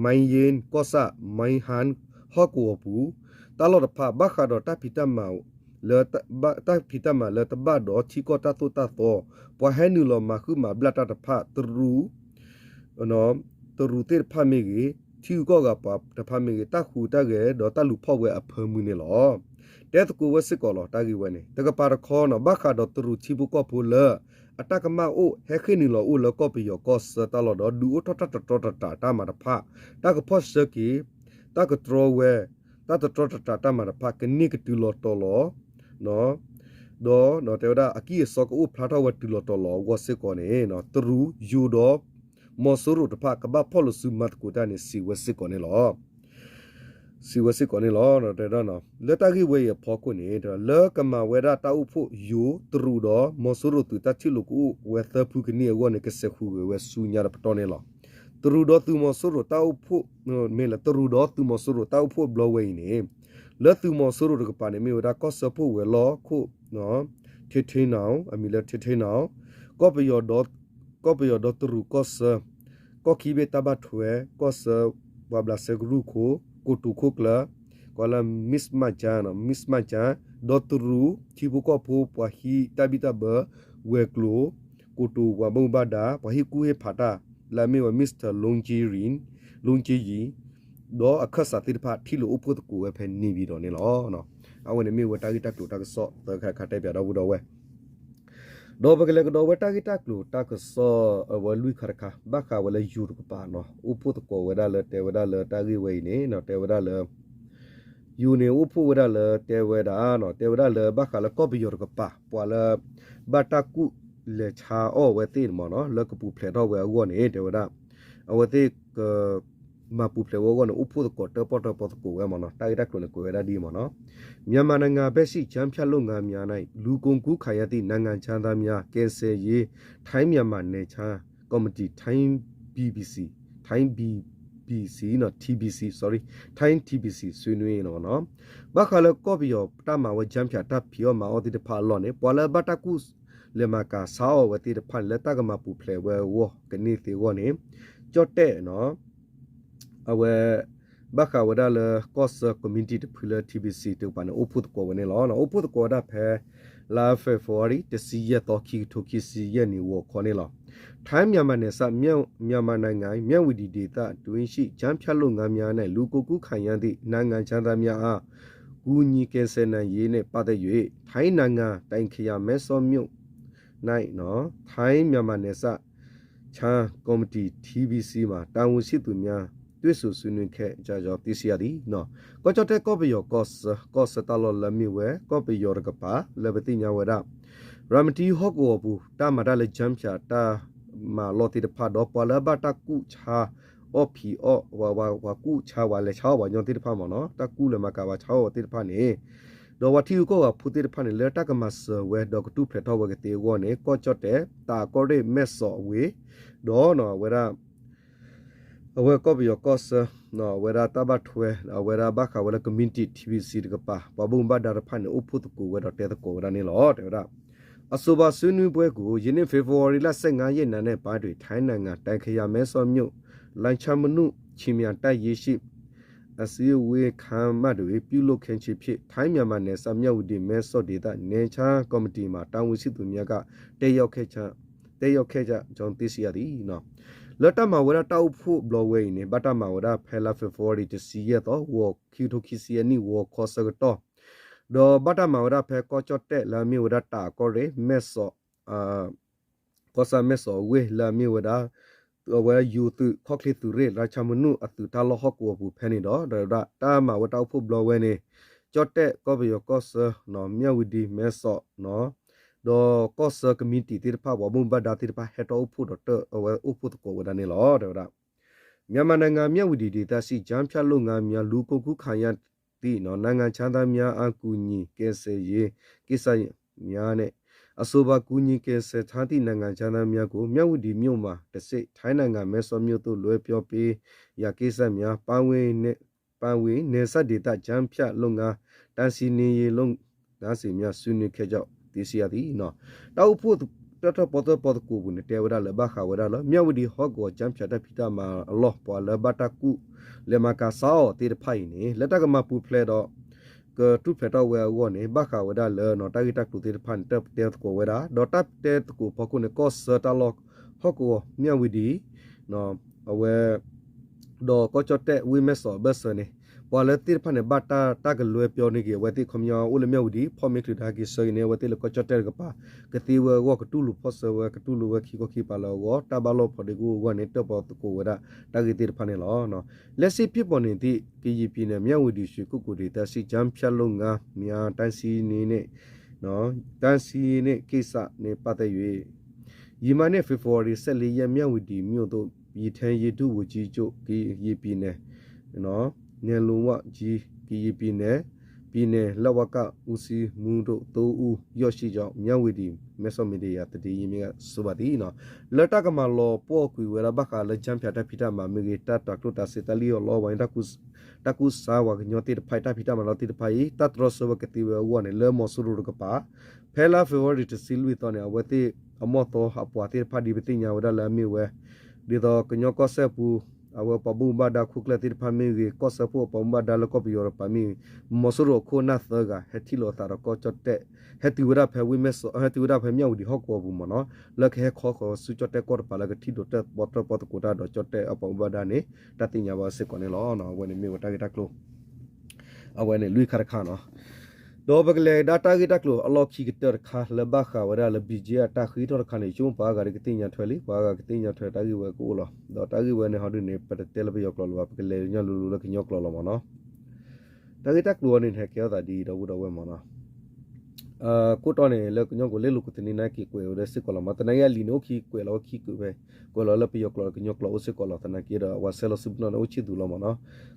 မၢၢ်ယ့ၣ်ကီၢ်ဆၣ် မၢၢ်ဟၣ်ဟီၣ်ကဝီၤပူၤ တၢ်လီၢ်တဖၣ် ဘၣ်ဃးဒီးတၢ်ဖံးတၢ်မၤလၢ တၢ်ဖံးတၢ်မၤလၢတဘၣ်ဒီးထံကီၢ်တၢ်သိၣ်တၢ်သီ ပှၤဟဲနုာ်လီၤမၤဃုာ်မၤဘျၣ်တၢ်တဖၣ် တရူး တရူးသ့ၣ်တဖၣ်မ့ၢ်ဂ့ၤ ထံဂုၤကီၢ်ဂၤပှၤတဖၣ်မ့ၢ်ဂ့ၤ တၢ်ဟူးတၢ်ဂဲၤဒီးတၢ်လူၤဖီၣ်ဝဲအဖၢမုၢ်န့ၣ်လီၤ. တဲသကိးဝဲစ့ၢ်ကီးလီၤ တၢ်ဂ့ၢ်ဝဲန့ၣ် တကပၤတခီနီၤ ဘၣ်ဃးဒီးတရူးထံဖိကီၢ်ဖိလၢ အတၢ်ကမၣ်အိၣ် ဟဲဃ့ၢ်နုာ်လီၤအိၣ်လၢကီၢ်ပယီၤကီၢ်ဆၢတၢ်လီၢ်ဒီး ဒုးအိၣ်ထီၣ်တၢ်တတြီတတးတၢ်မၤတဖၣ် တၢ်ကဖီၣ်ဆၢက့ၤ တၢ်ကတြီဝဲ တၢ်တတြီတတးတၢ်မၤတဖၣ် ကန့ၢ်ကတုၤလီၤတီၤလီၤ ဒီး ဒီးတဲဝဲဒၣ် အကံၢ်အစီကအအိၣ်ဖျါထီၣ်ဝဲတုၤလီၤတီၤလီၤအဂီၢ်စ့ၢ်ကီးန့ၣ် တရူးယိၤဒီး မီၤစိရိၤတဖၣ်ကဘၣ်ဖီၣ်လိာ်စုမၤသကိးတၢ်န့ၣ် စံးဝဲစ့ၢ်ကီးန့ၣ်လီၤ. စံးဝဲစ့ၢ်ကီးန့ၣ်လီၤ. တဲဒၣ် လၢတၢ်ဂ့ၢ်ဝဲအံၤအဖီခိၣ်န့ၣ် လၢကမၤဝဲဒၣ်တၢ်အိၣ်ဖှိၣ်ယိၤတရူးဒီး မီၤစိရိၤသုးတၢ်ထံၣ်လိာ်ကအိၣ်ဝဲသၢဖုကန့ၢ်အဂီၢ်န့ၣ် ကစဲးဃုာ်ဂ့ၤဝဲဆူညါတပတီၢ်န့ၣ်လီၤ. တရူးဒီးသုးမီၤစိရိၤတၢ်အိၣ်ဖှိၣ် မ့ၢ်လၢတရူးဒီးသုးမီၤစိရိၤတၢ်အိၣ်ဖှိၣ်ဘျီဝဲအံၤန့ၣ် လၢသုးမီၤစိရိၤတကပၤန့ၣ် မ့ၢ်ဝဲဒၣ်ကီၢ်စၢဖှိၣ်ဝဲၤလီၢ်ခိၣ် ထ့ထ့နီၤ အမံၤလၢထ့ထ့နီၤ ကီၢ်ပယီၤဒီးတရူးကီၢ်ဆၢ ကီၢ်ခံဘ့ၣ်တၢ်ဘၣ်ထွဲ ကီၢ်ဆၢ ပှၤဘျးစဲကရူၢ်ခိၣ် ကိတိာ်ခိၣ်ကျၢၢ် ကိးလၢ မံၣ်မၣ်ကၠၣ် မံၣ်မၣ်ကၠၣ် ဒီးတရူး ထံဖိကီၢ်ဖိ ပှၤဟံးတၢ်ဘံၣ်တၢ်ဘၢ ဝဲၤကျိၤ ကိတိာ်ပှၤဘၣ်မူဘၣ်ဒါ ပှၤဟ့ၣ်ကူၣ်ဟ့ၣ်ဖးတၢ် လၢအမ့ၢ်ဝဲ Mister လူကယံ ဒီးအခၢၣ်စးသ့ၣ်တဖၣ် ထံၣ်လိာ်အိၣ်ဖှိၣ်သကိးဝဲဖဲန့ၣ်ဝံၤဒီးန့ၣ်လီၤ. အဝဲန့ၣ်မ့ၢ်ဝဲတၢ်ဂ့ၢ်တၢ်ကျိၤတၢ်ကစီၣ်သၢခါတခါတဲပၠးဒီပုၢ်ဒီဝဲၢ် ဒီးပကလဲၤကဒီးဝဲတၢ်ဂ့ၢ်တၢ်ကျိၤတၢ်ကစီၣ်အဝဲလွံၢ်ခါတခါ ဘၣ်ဃးဝဲလၢယိၤတကပၤနီၤ အိၣ်ဖှိၣ်သကိးဝဲဒၣ်လၢတဲဝဲဒၣ်လၢတၢ်ဂ့ၢ်ဝဲအံၤန့ၣ် တဲဝဲဒၣ်လၢ ယိၤန့ၣ်အိၣ်ဖှိၣ်ဝဲဒၣ်လၢတဲဝဲဒၣ်နီၤ တဲဝဲဒၣ်လၢဘၣ်ဃးလၢကီၢ်ပယီၤတကပၤ ပှၤလၢ ဘၣ်တၢ်ကူၣ်လဲၤဆါအီၣ်ဝဲသ့ၣ်န့ၣ်မ့ၢ်နီၤ လၢကပူၤဖျဲးထီၣ်ဝဲအဂီၢ်န့ၣ် တဲဝဲဒၣ် အဝဲသ့ၣ်က မၤပူၤဖျဲးဝဲအဂီၢ်န့ၣ် အိၣ်ဖှိၣ်သကိးတၢၣ်ပီၣ်တၢၣ်ပီသကိးဝဲမ့ၢ်နီၤ တၢ်ဂ့ၢ်တၢ်ကျိၤန့ၣ်ကွဲးဝဲဒၣ်ဒ်အံၤမ့ၢ်နီၤ မြန်မာနိုင်ငံဘက်ရှိ ကြားဖြတ်လုပ်ငန်းများ၌ လူကုန်ကူးခံရသည့် နိုင်ငံခြားသားများ ကယ်ဆယ်ရေး ထိုင်း-မြန်မာနယ်ခြားကော်မတီ ထိုင်း BBC ထိုင်း BBC နီၤ TBC sorry ထိုင်း TBC ဆွေးနွေးနီၤ ဘၣ်ဃးလၢကီၢ်ပယီၤတၢ်မၤဝဲ ကြားဖြတ် တၢ်ဖံးအီၣ်မၤအီၣ်သ့ၣ်တဖၣ်အလီၢ်န့ၣ် ပှၤလၢဘၣ်တၢ်ကူၣ်လဲၤမၤကၤဆါအီၣ်ဝဲသ့ၣ်တဖၣ်န့ၣ် လၢတၢ်ကမၤပူၤဖျဲးဝဲအဂီၢ်ကန့ၢ်သ့အဂီၢ်န့ၣ် ကၠီၣ်တဲၣ်နီၤ အဝဲ ဘၣ်ဃးဝဲဒၣ်လၢကီၢ်ဆၢ community တဖုလၢ TBC တကပၤန့ၣ် အိၣ်ဖှိၣ်သကိးဝဲန့ၣ်လီၤ. အိၣ်ဖှိၣ်သကိးဝဲဒၣ်ဖဲ လါ February တဆံယဲၢ်သီ ခံကထိခံဆံယဲၢ်နံၣ်ဂီၤခီန့ၣ်လီၤ. ထိုင်း-မြန်မာနယ်စပ် မြန်မာနိုင်ငံ မြဝတီဒေသ အတွင်းရှိ ကြားဖြတ်လုပ်ငန်းများနဲ့ လူကုန်ကူးခံရသည့် နိုင်ငံခြားသားများအား ကူညီကယ်ဆယ်နိုင်ရေးနဲ့ ပတ်သက်၍ ထိုင်းနိုင်ငံ တိုင်ခရိုင် မဲဆောက်မြို့ ထိုင်း-မြန်မာနယ်စပ်ခြမ်းကော်မတီ TBC မှ တာဝန်ရှိသူများ တွဲၣ်စိၤစုနွံခဲကၠီသ့စံယၤသံ ကီၢ်ကၠီၣ်တဲၣ်ကီၢ်ပယီၤကီၢ်ဆၢ ကီၢ်ဆၢတၢ်လီၢ်လၢအမ့ၢ်ဝဲ ကီၢ်ပယီၤတကပၤ လၢပသ့ၣ်ညါဝဲဒၣ် ရၤမတံဟီၣ်ကဝီၤပူၤ တၢ်မၤတၢ်လၢ ကၠၢဖၠး တၢ်မၤလီၢ်သ့ၣ်တဖၣ် ဒီးပှၤလၢအဘၣ်တၢ်ကူၣ်ဆါအီၣ်ဖံးအီၣ် ပှၤကူၣ်ဆါဝဲလဲၤဆါအီၣ်ပှၤညီသ့ၣ်တဖၣ်မ့ၢ်နီၤ တၢ်ကူၣ်လဲၤမၤကၤပှၤဆါအီၣ်သ့ၣ်တဖၣ်န့ၣ် ဒီးပှၤထံဂုၤကီၢ်ဂၤဖိသ့ၣ်တဖၣ်န့ၣ် လၢတၢ်ကမၤစၢၤဝဲ ဒီးကတူၢ်ဖျဲးထီၣ်ဝဲကသ့အဂီၢ်န့ၣ် ကီၢ်ကၠီၣ်တဲၣ် တၢးကီၢ်ရ့ၣ် မဲၢ်စီၤအဝ့ၢ် ဒီးအဝဲဒၣ် အဝဲကီၢ်ပယီၤကီၢ်ဆၢ အဝဲဒၣ်တၢ်ဘၣ်ထွဲ အဝဲဒၣ်ဘၣ်ဃးဝဲလၢ community T B C တကပၤ ပှၤဘၣ်မူဘၣ်ဒါတဖၣ်န့ၣ် အိၣ်ဖှိၣ်သကိးဝဲဒီးတဲသကိးဝဲဒၣ်န့ၣ်လီၤ. တဲဝဲဒၣ် အဆိုပါဆွေးနွေးပွဲကို ယနေ့ ဖေဖော်ဝါရီလ ဆယ့်ငါးရက် နံနက်ပိုင်းတွင် ထိုင်းနိုင်ငံ တန်ခရိုင် မဲဆော့မြို့ လမ်းချောင်းမနု ခြေမြန်တပ်ရင်းရှေ့ အစည်းအဝေးခန်းမတွင် ပြုလုပ်ခြင်းဖြစ် ထိုင်းမြန်မာနယ်စပ် မြဝတီ မဲဆော့ဒေသ နယ်ခြားကော်မတီမှ တာဝန်ရှိသူများက တက်ရောက်ခဲ့ကြ တက်ရောက်ခဲ့ကြကြောင်း သိရှိရသည် လၢတၢ်မၤဝဲဒၣ်တၢ်အိၣ်ဖှိၣ်ဘျီဝဲအံၤန့ၣ် ဘၣ်တၢ်မၤဝဲဒၣ်ဖဲလါ February တဆံယဲၢ်သီ ဂီၤခံကထိခံဆံယဲၢ်နံၣ် ဂီၤခီဆၢကတီၢ် ဒီးဘၣ်တၢ်မၤဝဲဒၣ်ဖဲကီၢ်ကၠီၣ်တဲၣ်လၢအမ့ၢ်ဝဲဒၣ်တၢးကီၢ်ရ့ၣ် မဲၢ်စီၤ ကီၢ်ဆၣ်မဲၢ်စီၤအဝ့ၢ်လၢအမ့ၢ်ဝဲဒၣ် အဝဲယိၤသုးခီၣ်ချ့သုးရ့ၣ် လါချောင်းမနု အသုးတၢ်လီၢ်ဟီၣ်ကဝီၤပူၤဖဲန့ၣ်ဒီး ဒီးတၢ်မၤဝဲတၢ်အိၣ်ဖှိၣ်ဘျီဝဲန့ၣ် ကၠီၣ်တဲၣ် ကီၢ်ပယီၤကီၢ်ဆၢ မြဝတီ မဲၢ်စီၤ ဒီးကီၢ်ဆၢ community သ့ၣ်တဖၣ် ပှၤဘၣ်မူဘၣ်ဒါသ့ၣ်တဖၣ် ဟဲထီၣ်အိၣ်ဖှိၣ်ဒီးတၢ်အဝဲအိၣ်ဖှိၣ်သကိးဝဲဒၣ်န့ၣ်လီၤ. တဲဝဲဒၣ် မြန်မာနိုင်ငံ မြဝတီဒေသရှိ ကျားဖြန့်လုပ်ငန်းများ လူကုန်ကူးခံရသည့် နိုင်ငံခြားသားများအား ကူညီကယ်ဆယ်ရေးကိစ္စများနဲ့ အဆိုပါ ကူညီကယ်ဆယ်ထားသည့် နိုင်ငံခြားသားများကို မြဝတီမြို့မှတဆင့် ထိုင်းနိုင်ငံ မဲဆော့မြို့သို့ လွှဲပြောင်းပေးရန်ကိစ္စများ ပါဝင်နယ်စပ်ဒေသ ကျားဖြန့်လုပ်ငန်း တားဆီးနှိမ်နင်းရေးလုပ်ငန်းစဉ်များ ဆွေးနွေးခဲ့ကြောင်း သိရှိရသည် တၢ်အိၣ်ဖှိၣ်တၢထီၣ်ပီသၢပီသကိးပူၤန့ၣ် တဲဝဲဒၣ်လၢဘၣ်ဃးဝဲဒၣ်လၢ မြဝတီဟီၣ်ကဝီၤ ကျားဖြန့် တၢ်ဖံးတၢ်မၤအလီၢ် ပှၤလၢဘၣ်တၢ်ကူၣ်လဲၤမၤကၤဆါအီၣ်သ့ၣ်တဖၣ်အံၤန့ၣ် လၢတၢ်ကမၤပူၤဖျဲးဒီး ကထူၣ်ဖျဲးထီၣ်ဝဲအဂီၢ်န့ၣ် ဘၣ်ဃးဝဲဒၣ်လၢ တၢ်ဂ့ၢ်တၢ်ကျိၤသ့ၣ်တဖၣ်န့ၣ် တၢ်တဲသကိးဝဲဒၣ် ဒီးတၢ်တဲသကိးဖီခိၣ်န့ၣ် ကီၢ်ဆၢတၢ်လီၢ်ဟီၣ်ကဝီၤ မြဝတီ အဝဲ ဒီးကီၢ်ကၠီၣ်တဲၣ် ဝ့ၢ်မဲၢ်စီၤအဘၢၣ်စၢၤန့ၣ် ပှၤလၢသ့ၣ်တဖၣ်န့ၣ် ဘၣ်တၢ်တၢ်ကလွဲပြောန့ၢ်က့ၤ အဝဲသ့ၣ်ခီပညီအိၣ်လၢ မြဝတီ ဖီၣ်မ့ၢ်ချုးတဟဲက့ၤဆၢက့ၤန့ၣ် အဝဲသ့ၣ်လၢကီၢ်ကၠီၣ်တဲၣ်တကပၤ ကသ့ဝဲအဂီၢ် ကတူၢ်လိာ်ဖီၣ်ဆၢဝဲ ကတူၢ်လိာ်ဝဲခံခီခံကပၤလၢအဂီၢ် တၢ်ဘၣ်လိာ်ဖိးဒ့ကအိၣ်အဂီၢ်န့ၣ် တၢ်ပီသကိးဝဲဒၣ်တၢ်ဂ့ၢ်သ့ၣ်တဖၣ်န့ၣ်လီၤ. လက်ရှိဖြစ်ပေါ်နေသည့် ကရင်ပြည်နယ် မြဝတီ ရွှေကုက္ကိုဒေသရှိ ကျားဖြန့်လုပ်ငန်းများ တားဆီးနှိမ်နင်းရေး ကိစ္စနဲ့ပတ်သက်၍ ယမၤန့ၣ် ဖေဖော်ဝါရီ ဆယ့်လေးရက် မြဝတီမြို့သို့ ပြည်ထဲရေးဒုဝန်ကြီးချုပ် ကရင်ပြည်နယ် နယ်လုံဝန်ကြီး ကရင်ပြည်နယ် ပြည်နယ် လဝက ဦးစီးမှူးတို့ သုံးဦး ရောက်ရှိကြောင်း မြဝတီ မဲၢ်စီၤ မီဒီယာ သတင်းရင်းမြစ်က ဆိုပါသည် လၢတၢ်ကမၤလီၤပှီၢ်ကွံာ်ဝဲဒၣ်ဘၣ်ဃးလၢ ကျားဖြန့် တၢ်ဖံးတၢ်မၤမ့ၢ်ဂ့ၤ တၢ်တၤကျိၣ်တၤစ့ တၢ်လံၣ်အီၣ်လီအီၣ်ဝဲန့ၣ် တၢ်ကူၣ်ဆါပှၤကညီသ့ၣ်တဖၣ်အံၤ တၢ်ဖံးတၢ်မၤလီၢ်သ့ၣ်တဖၣ်အံၤ တၢ်တြီဆၢဝဲကသ့ဝဲအဂီၢ်န့ၣ် လၢမီၤစိရိၤတကပၤ ဖဲလါ February တဆံလွံၢ်သီန့ၣ် အဝဲသ့ၣ်အမီၢ်သီအပှၤသ့ၣ်တဖၣ်ဒ်ပသ့ၣ်ညါဝဲဒၣ်လၢအမ့ၢ်ဝဲ ဒ်သိးကညီကီၢ်စဲၣ်ပူၤ အဝဲပှၤဘၣ်မူဘၣ်ဒါခိၣ်ကျၢၢ်သ့ၣ်တဖၣ်မ့ၢ်ဂ့ၤ ကီၢ်စၢဖှိၣ်အပှၤဘၣ်မူဘၣ်ဒါလၢကီၢ်ပယီၤတကပၤမ့ၢ်ဂ့ၤ မီၤစိရိၤအခိၣ်အနၢ်သၢဂၤ ဟဲထံၣ်လိာ်အသးဒီးကီၢ်ကၠီၣ်တဲၣ် ဟဲတုၤဝဲဒၣ်ဖဲဝ့ၢ်မဲၢ်စီၤ ဟဲတုၤဝဲဒၣ်ဖဲ မြဝတီ ဟီၣ်ကဝီၤပူၤမ့ၢ်နီၤ လၢကဟဲခီဃီၤဆူကၠီၣ်တဲၣ်ကီၢ်တပၤလၢကထံၣ်လိာ်တၢ်ပီတၢ်ပီသကိးတၢ်ဒီးကၠီၣ်တဲၣ်အပှၤဘၣ်မူဘၣ်ဒါန့ၣ် တၢ်သ့ၣ်ညါဘၣ်စ့ၢ်ကီးန့ၣ်လီၤ. အဝဲန့ၣ်မ့ၢ်ဝဲတၢ်ဂ့ၢ်တၢ်ကျိၤ အဝဲန့ၣ်လွံၢ်ခါတခါနီၤ ဒီးပကလဲၤကဒါတၢ်ဂ့ၢ်တၢ်ကျိၤအလီၢ်ခံကတၢၢ်တခါလၢဘၣ်ဃးဝဲဒၣ်လၢ ဘံၣ်ကၠ့အတၢ်ဃ့ထီၣ်တခါန့ၣ် ယဆိကမိၣ်ပှၤဂၤဒ်ကသ့ၣ်ညါထွဲလံ ပှၤဂၤကသ့ၣ်ညါထွဲတၢ်ဂ့ၢ်ဝဲကအိၣ်လီၤ ဒီးတၢ်ဂ့ၢ်ဝဲန့ၣ်ဟီဒုန့ၣ် ပတတဲလၢပယီၤကျိာ်လၢၤဘၣ် ပကလဲၤညီလိၤလိၤလၢကညီကျိာ်လီၤမ့ၢ်နီၤ တၢ်ဂ့ၢ်တၢ်ကျိၤဝဲန့ၣ် ဟဲကဲထီၣ်သးဒ်အံၤ ဒီပုၢ်ဒီဝဲၢ်မ့ၢ်နီၤ ခိၣ်တီန့ၣ် လၢကညီကျိာ်လၢလိာ်ခိၣ်သန့ၤနာ်က့ၤကွဲးဝဲဒၣ်စ့ၢ်ကီးလီၤမ့ၢ် သနာ်က့အလံာ်န့ၣ်အိၣ်ခံကွဲးလီၤဝဲခံကွဲးဖဲ ကွဲးလီၤလၢပယီၤကျိာ်လၢကညီကျိာ်အိၣ်စ့ၢ်ကီးလီၤ သနာ်က့ဒီးအဝဲဆဲးလီၤစုပနီၣ်န့ၣ်အိၣ်ဆံၣ်သူးလီၤမ့ၢ်နီၤ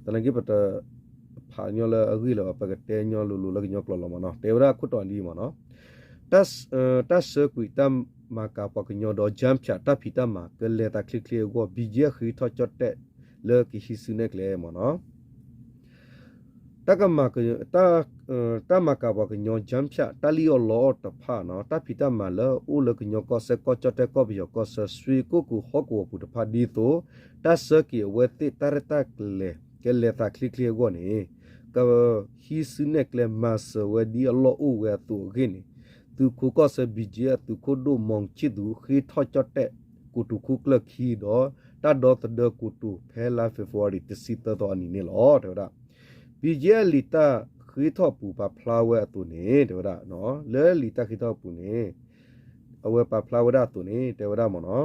သနာ်က့ပတဖးညီလၢအဂ့ၢ်လၢၤဘၣ် ပကတဲညီလိၤလိၤလၢကညီကျိာ်လီၤမ့ၢ်နီၤ တဲဝဲဒၣ်ခိၣ်တီဒ်အံၤမ့ၢ်နီၤ တၢ်ဆှၢကွံာ်တၢ်မၤကၤ ပှၤကညီဒီး ကျားဖြန့် တၢ်ဖံးတၢ်မၤ ကလဲၤသးချ့ချ့အဂီၢ် ဘံၣ်ကၠ့အဃ့ထီၣ်ကၠီၣ်တဲၣ် လၢကဟံးစုနဲၣ်ကျဲမ့ၢ်နီၤ တၢ်ကမၤ တၢ်မၤကၤပှၤကညီ ကျားဖြန့် တၢ်လံၣ်အီၣ်လီအီၣ်တဖၣ်နီၤ တၢ်ဖံးတၢ်မၤလၢအအိၣ်လၢကညီကီၢ်စဲၣ် ကီၢ်ကၠီၣ်တဲၣ် ကီၢ်ပယီၤကီၢ်ဆၢ ရွှေကုက္ကိုဟီၣ်ကဝီၤပူၤတဖၣ် ဒ်သိး တၢ်ဆှၢက့ၤအဝဲသ့ၣ်တၢ်ရဲၣ်တၢ်ကျဲၤ ကလဲၤသးချ့ချ့အဂီၢ်န့ၣ် ကဟံးစုနဲၣ်ကျဲမၤစၢၤဝဲဒ်အလီၢ်အိၣ်ဝဲအသိးအဂ့ၢ်န့ၣ် သုးခိးကီၢ်ဆၢ ဘံၣ်ကၠ့အသုးခိၣ်ဒိၣ် မောင်ချစ်သူ ဃ့ထီၣ်ကၠီၣ်တဲၣ် ကိတိာ်ခိၣ်ကျၢၢ်ခံဒီး တၢ်ဒီသဒၢကိတိာ် ဖဲလါ February တဆံသၢသီအနံၤန့ၣ်လီၤ တဲဝဲဒၣ် ဘံၣ်ကၠ့အလံာ်တၢ်ဃ့ထီၣ်ပူၤ ပာ်ဖျါဝဲအသိးန့ၣ် တဲဝဲဒၣ် လၢလံာ်တၢ်ဃ့ထီၣ်ပူၤန့ၣ် အဝဲပာ်ဖျါဝဲဒၣ်အသိးန့ၣ် တဲဝဲဒၣ်မ့ၢ်နီၤ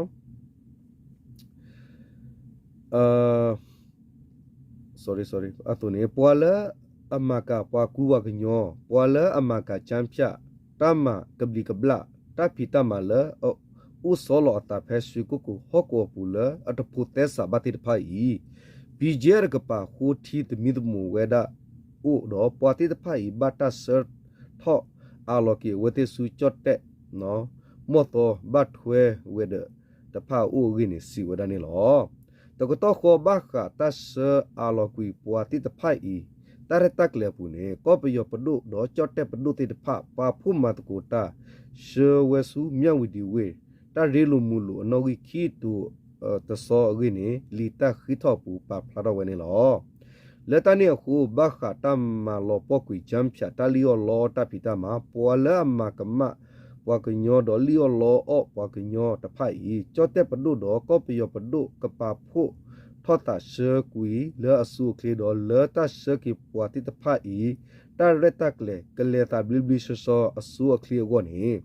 sorry sorry အသိးန့ၣ် ပှၤလၢအမၤကၤပှၤကူပှၤကညီ ပှၤလၢအမၤကၤကၠၢဖၠး တၢ်မၤကဘျံးကဘျၣ် တၢ်ဖံးတၢ်မၤလၢ အိၣ်ဆီလီၤအသးဖဲရွှေကုက္ကိုဟီၣ်ကဝီၤပူၤလၢအတဖိးသဲစးဘၣ်သ့ၣ်တဖၣ်အံၤ ဘံၣ်ကၠ့အၣ်တကပၤဃိထံသမံသမိးဝဲဒၣ်အိၣ်ဒီး ပှၤသ့ၣ်တဖၣ်အံၤဘၣ်တၢ်ဆှၢထီၣ်အးလီၤက့ၤအဝဲသ့ၣ်ဆူကၠီၣ်တဲၣ် မီၢ်သီဘၣ်ထွဲဝဲဒီးတဖၣ်အအိၣ်အဂ့ၢ်န့ၣ် စံးဝဲဒၣ်န့ၣ်လီၤ. တကတီၢ်ဃီဘၣ်ဃးတၢ်ဆှၢအးလီၤကွံာ်ပှၤသ့ၣ်တဖၣ်အံၤ တၢ်ရဲၣ်တၢ်ကျဲၤအပူၤန့ၣ် ကီၢ်ပယီၤပဒိၣ်ဒီးကၠီၣ်တဲၣ်ပဒိၣ်သ့ၣ်တဖၣ် ပာ်ဖှိၣ်မၤသကိးတၢ် ဆှၢဝဲဆူမၠၣ်ဝတံၤဝ့ၢ် တၢ်ရ့လိာ်မုာ်လိာ်အနီၣ်ဂံၢ်ခံတိၤတဆီအဂ့ၢ်န့ၣ် လံာ်တၢ်ဃ့ထီၣ်အပူၤပာ်ဖျါထီၣ်ဝဲန့ၣ်လီၤ. လၢတၢ်န့ၣ်အဃိ ဘၣ်ဃးတၢ်မၤလီၤပှီၢ်ကွံာ် ကၠၢဖၠး တၢ်လံၣ်အီၣ်လီအီၣ်တၢ်ဖံးတၢ်မၤ ပှၤလၢအမၤကမၣ်ပှၤကညီဒီးလံၣ်အီၣ်လီအီၣ်ပှၤကညီတဖၣ်အံၤ ကၠီၣ်တဲၣ်ပဒိၣ်ဒီးကီၢ်ပယီၤပဒိၣ် ကပာ်ဖှိၣ်ထီၣ်သးဆှၢကွံာ်လၢအဆိအချ့ဒီး လၢတၢ်ဆှၢက့ၤပှၤသ့ၣ်တဖၣ်အံၤ တၢ်ရဲၣ်တၢ်ကျဲၤကလဲၤသးဘျ့ဘျ့ဆှီဆှီအဆိအချ့အဂီၢ်န့ၣ်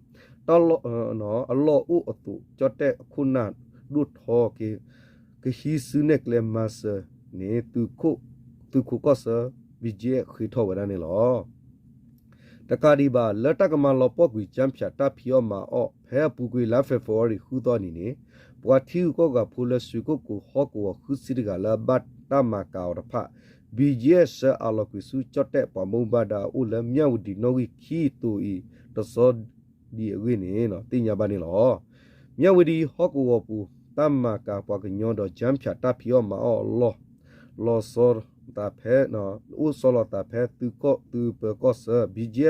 တၢ်လီၢ် အလီၢ်အိၣ်အသိး ကၠီၣ်တဲၣ်အခိၣ်နၢ်ဒိၣ်ထီက့ၤ ကဟံးစုနဲၣ်ကျဲမၤစၢၤန့ၣ် သုးခိၣ်ကီၢ်ဆၢ ဘံၣ်ကၠ့အၣ်ဃ့ထီၣ်ဝဲဒၣ်န့ၣ်လီၤ. တကးဒံးဘၣ် လၢတၢ်ကမၤလီၤပှီၢ်ကွံာ် ကၠၢဖၠး တၢ်ဖံးအီၣ်မၤအီၣ် ဖဲအပူၤကွံာ်လါဖ့ၤဘြူၤအါရံၤ ဃုသီအနံၤန့ၣ် ပှၤထံဂုၤကီၢ်ဂၤဖိလၢ ရွှေကုက္ကိုဟီၣ်ကဝီၤဃုဆံတဂၤလၢ ဘၣ်တၢ်မၤကၤအီၤတဖၣ် ဘံၣ်ကၠ့အၣ်ဆှၢအးလီၤကွံာ်ဆူကၠီၣ်တဲၣ်ပှၤဘၣ်မူဘၣ်ဒါအအိၣ်လၢ မၠၣ်ဝတံၤနီၣ်ဂံၢ်ခံတိၤအံၤတဆီဒံးအဂ့ၢ်န့ၣ် သ့ၣ်ညါဘၣ်န့ၣ်လီၤ. မၠၣ်ဝတံၤဟီၣ်ကဝီၤပူၤ တၢ်မၤကၤပှၤကညီဒီး ကၠၢဖၠး တၢ်ဖံးအီၣ်မၤအီၣ်အလီၢ် လီၤဆီသးဖဲ အိၣ်ဆီလီၤသးဖဲသုးကီၢ်သုးပၢၤကီၢ်ဆၢ ဘံၣ်ကၠ့အၣ်ဒီး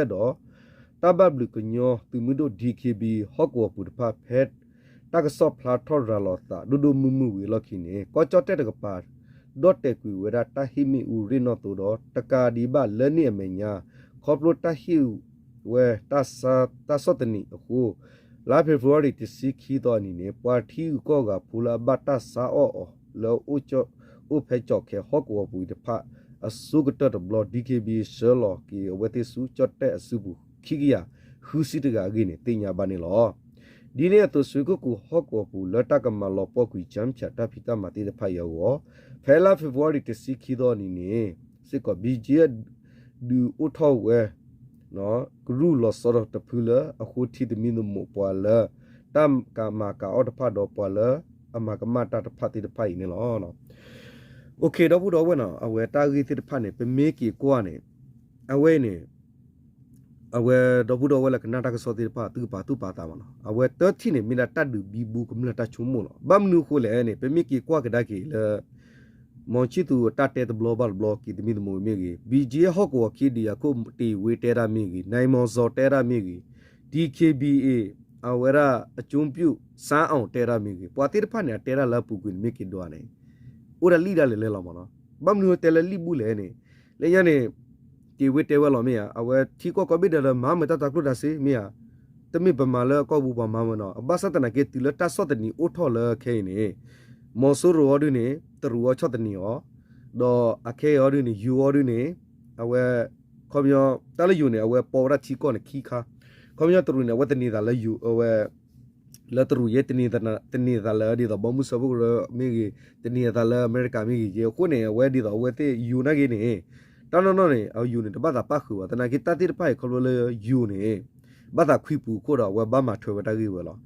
တၢ်ဘၣ်ဘျုးကညီသုးမုၢ်ဒိၣ် DKBA ဟီၣ်ကဝီၤပူၤတဖၣ် ဖဲတၢ်ကစီၣ်ဖျါထီၣ်ရၤလီၤသး ဒိၣ်ဒိၣ်မုၢ်မုၢ်ဝံၤအလီၢ်ခံန့ၣ် ကီၢ်ကၠီၣ်တဲၣ်တကပၤ ဒီၣ်တဲာ်ကွံာ်ဝဲဒၣ်တၢ်ဟ့ၣ်မ့ၣ်အူရ့ၣ်နီၣ်သိဒီး တကးဒံးဘၣ်လၢန့ၣ်အမဲာ်ညါ ခီဖျိတၢ်ဟ့ၣ်ဝဲတၢ်ဆီၣ်သနံးအဃိ လါဖ့ၤဘြူၤအါရံၤ တဆံခံသီအနံၤန့ၣ် ပှၤထံဂုၤကီၢ်ဂၤဖိလၢအဘၣ်တၢ်ဆါအီၣ်အီၤလၢ အိၣ်ဖဲကၠီၣ်ခဲဟီၣ်ကဝီၤပူၤအံၤတဖၣ် အဆိကတၢၢ်တဘျီ DKBA ဆှၢလီၤက့ၤအဝဲသ့ၣ်ဆူကၠီၣ်တဲၣ်အစုပူၤ ခံကယၤဃုဆံတဂၤအဂ့ၢ်န့ၣ် သ့ၣ်ညါဘၣ်န့ၣ်လီၤ. ဒ်န့ၣ်အသိး ရွှေကုက္ကိုဟီၣ်ကဝီၤပူၤ လၢတၢ်ကမၤလီၤပှီၢ်ကွံာ် ကၠၢဖၠး တၢ်ဖံးတၢ်မၤသ့ၣ်တဖၣ်အံၤအဂီၢ် ဖဲလါဖ့ၤဘြူၤအါရံၤ တဆံခံသီအနံၤန့ၣ်စ့ၢ်ကီး ဘံၣ်ကၠ့အၣ် ဒုးအိၣ်ထီၣ်ဝဲ ကရူၢ်လီၤဆီတဖုလၢအဃိ ထံသမံသမိးပှၤလၢ တၢ်ကမၤကၤအီၣ်တဖၣ်ဒီးပှၤလၢအမၤကမၣ်တၢ်တဖၣ်သ့ၣ်တဖၣ်အံၤန့ၣ်လီၤ. အိၣ်ခ့ ဒီပုၢ်ဒီဝဲၢ်နီၤ အဝဲတၢ်ဂ့ၢ်သ့ၣ်တဖၣ်န့ၣ် ပမ့ၢ်က့ၤကွၢ်န့ၣ် အဝဲအံၤန့ၣ် အဝဲဒီပုၢ်ဒီဝဲၢ်လၢကနၣ်တၢ်ကစီၣ်သ့ၣ်တဖၣ် သုကပာ်သူၣ်ပာ်သးမးနီၤ အဝဲတထံၣ်န့ၣ် မ့ၢ်ဒၣ်တၢ်ဒုးဘံဘူကမျၢၢ်တၢ်ဆိကမိၣ်လီၤ. ဘၣ်မနုၤအဃိလဲၣ်န့ၣ် ပမ့ၢ်က့ၤကွၢ်ကဒါက့ၤလၢ မီၤဆံၣ်သူၤအတၢ်တဲတဘျီဘၣ်တဘျီ က့ၤသမံသမိးမ့ၢ်ဂ့ၤ, ဘံၣ်ကၠ့အၣ်ဟီၣ်ကဝီၤခံဒံးအခိၣ်တ့ၢ်ဝ့တဲဒၣ်မ့ၢ်ဂ့ၤ, နံၣ်မီၤစီၤတဲဒၣ်မ့ၢ်ဂ့ၤ, ဒံၣ်ခ့ဘံၣ်အ့ၣ် အဝဲဒၣ်အကၠိပျူၣ် စၢအီၣ်တဲဒၣ်မ့ၢ်ဂ့ၤ, ပှၤသ့ၣ်တဖၣ်န့ၣ် အတဲဒၣ်လၢအပူၤကွံာ်န့ၣ် မ့ၢ်က့ၤဒွးန့ၣ် အိၣ်ဒၣ်လံၣ်ဒၣ်လဲာ်လဲၣ်လီၤမးနီၤ. ဘၣ်မနုၤတဲလၢလံၣ်ဘူၣ်လဲၣ်န့ၣ် လၢညါန့ၣ် တ့ၢ်ဝ့တဲဝဲလီၤမ့ၢ်ဧါ, အဝဲထံကီၢ်ကိးဘ့ၣ်ဒဲးဒီး မၤမ့ၢ်တၢ်တၤကျိၣ်တၤစ့မ့ၢ်ဧါ, တမ့ၢ်ပမၤလၢအကီၢ်ပူၤပှၤမၤဝဲနီၤ. ဘၣ်ဆၣ်သနာ်က့ တုၤလၢတၢ်ဆီၣ်သနံးအိၣ်ထီၣ်လၢခဲအံၤန့ၣ် မီၤစိရိၤအီၤဒုန့ၣ် တရူးအီၤဆီၣ်သနံးအီၤ, ဒီးအခဲအံၤအီၤဒုန့ၣ် ယိၤအီၤဒုန့ၣ် အဝဲ ခီပညီ တၢ်လၢယိၤန့ၣ် အဝဲပိာ်ဝဲဒၣ်ထံကီၢ်န့ၣ်ခံခါ, ခီပညီတရူးန့ၣ် အဝဲသန့ၤသးလၢယိၤ အဝဲ လၢတရူးယဲ သန့ၤသးလၢဒ်သိး ဘီမုၢ်စၢဖှိၣ်ကရၢမ့ၢ်ဂ့ၤ, သန့ၤသးလၢအမဲရကၤမ့ၢ်ဂ့ၤ, အဃိန့ၣ် အဝဲဒ်သိးအဝဲသ့ၣ်ယိၤနာ်က့န့ၣ် တၢ်နီၢ်နီၢ်န့ၣ် အယိၤန့ၣ် တဘၣ်သးပၣ်ဃုာ်ဘၣ်. သနာ်က့တၢ်သ့ၣ်တဖၣ်အံၤခီဖျိလၢယိၤန့ၣ် ဘၣ်သးခွံပူၤအခိၣ်ဒီး အဝဲဘၣ်မၤထွဲဝဲတၢ်ဂ့ၢ်ဝဲလီၤ.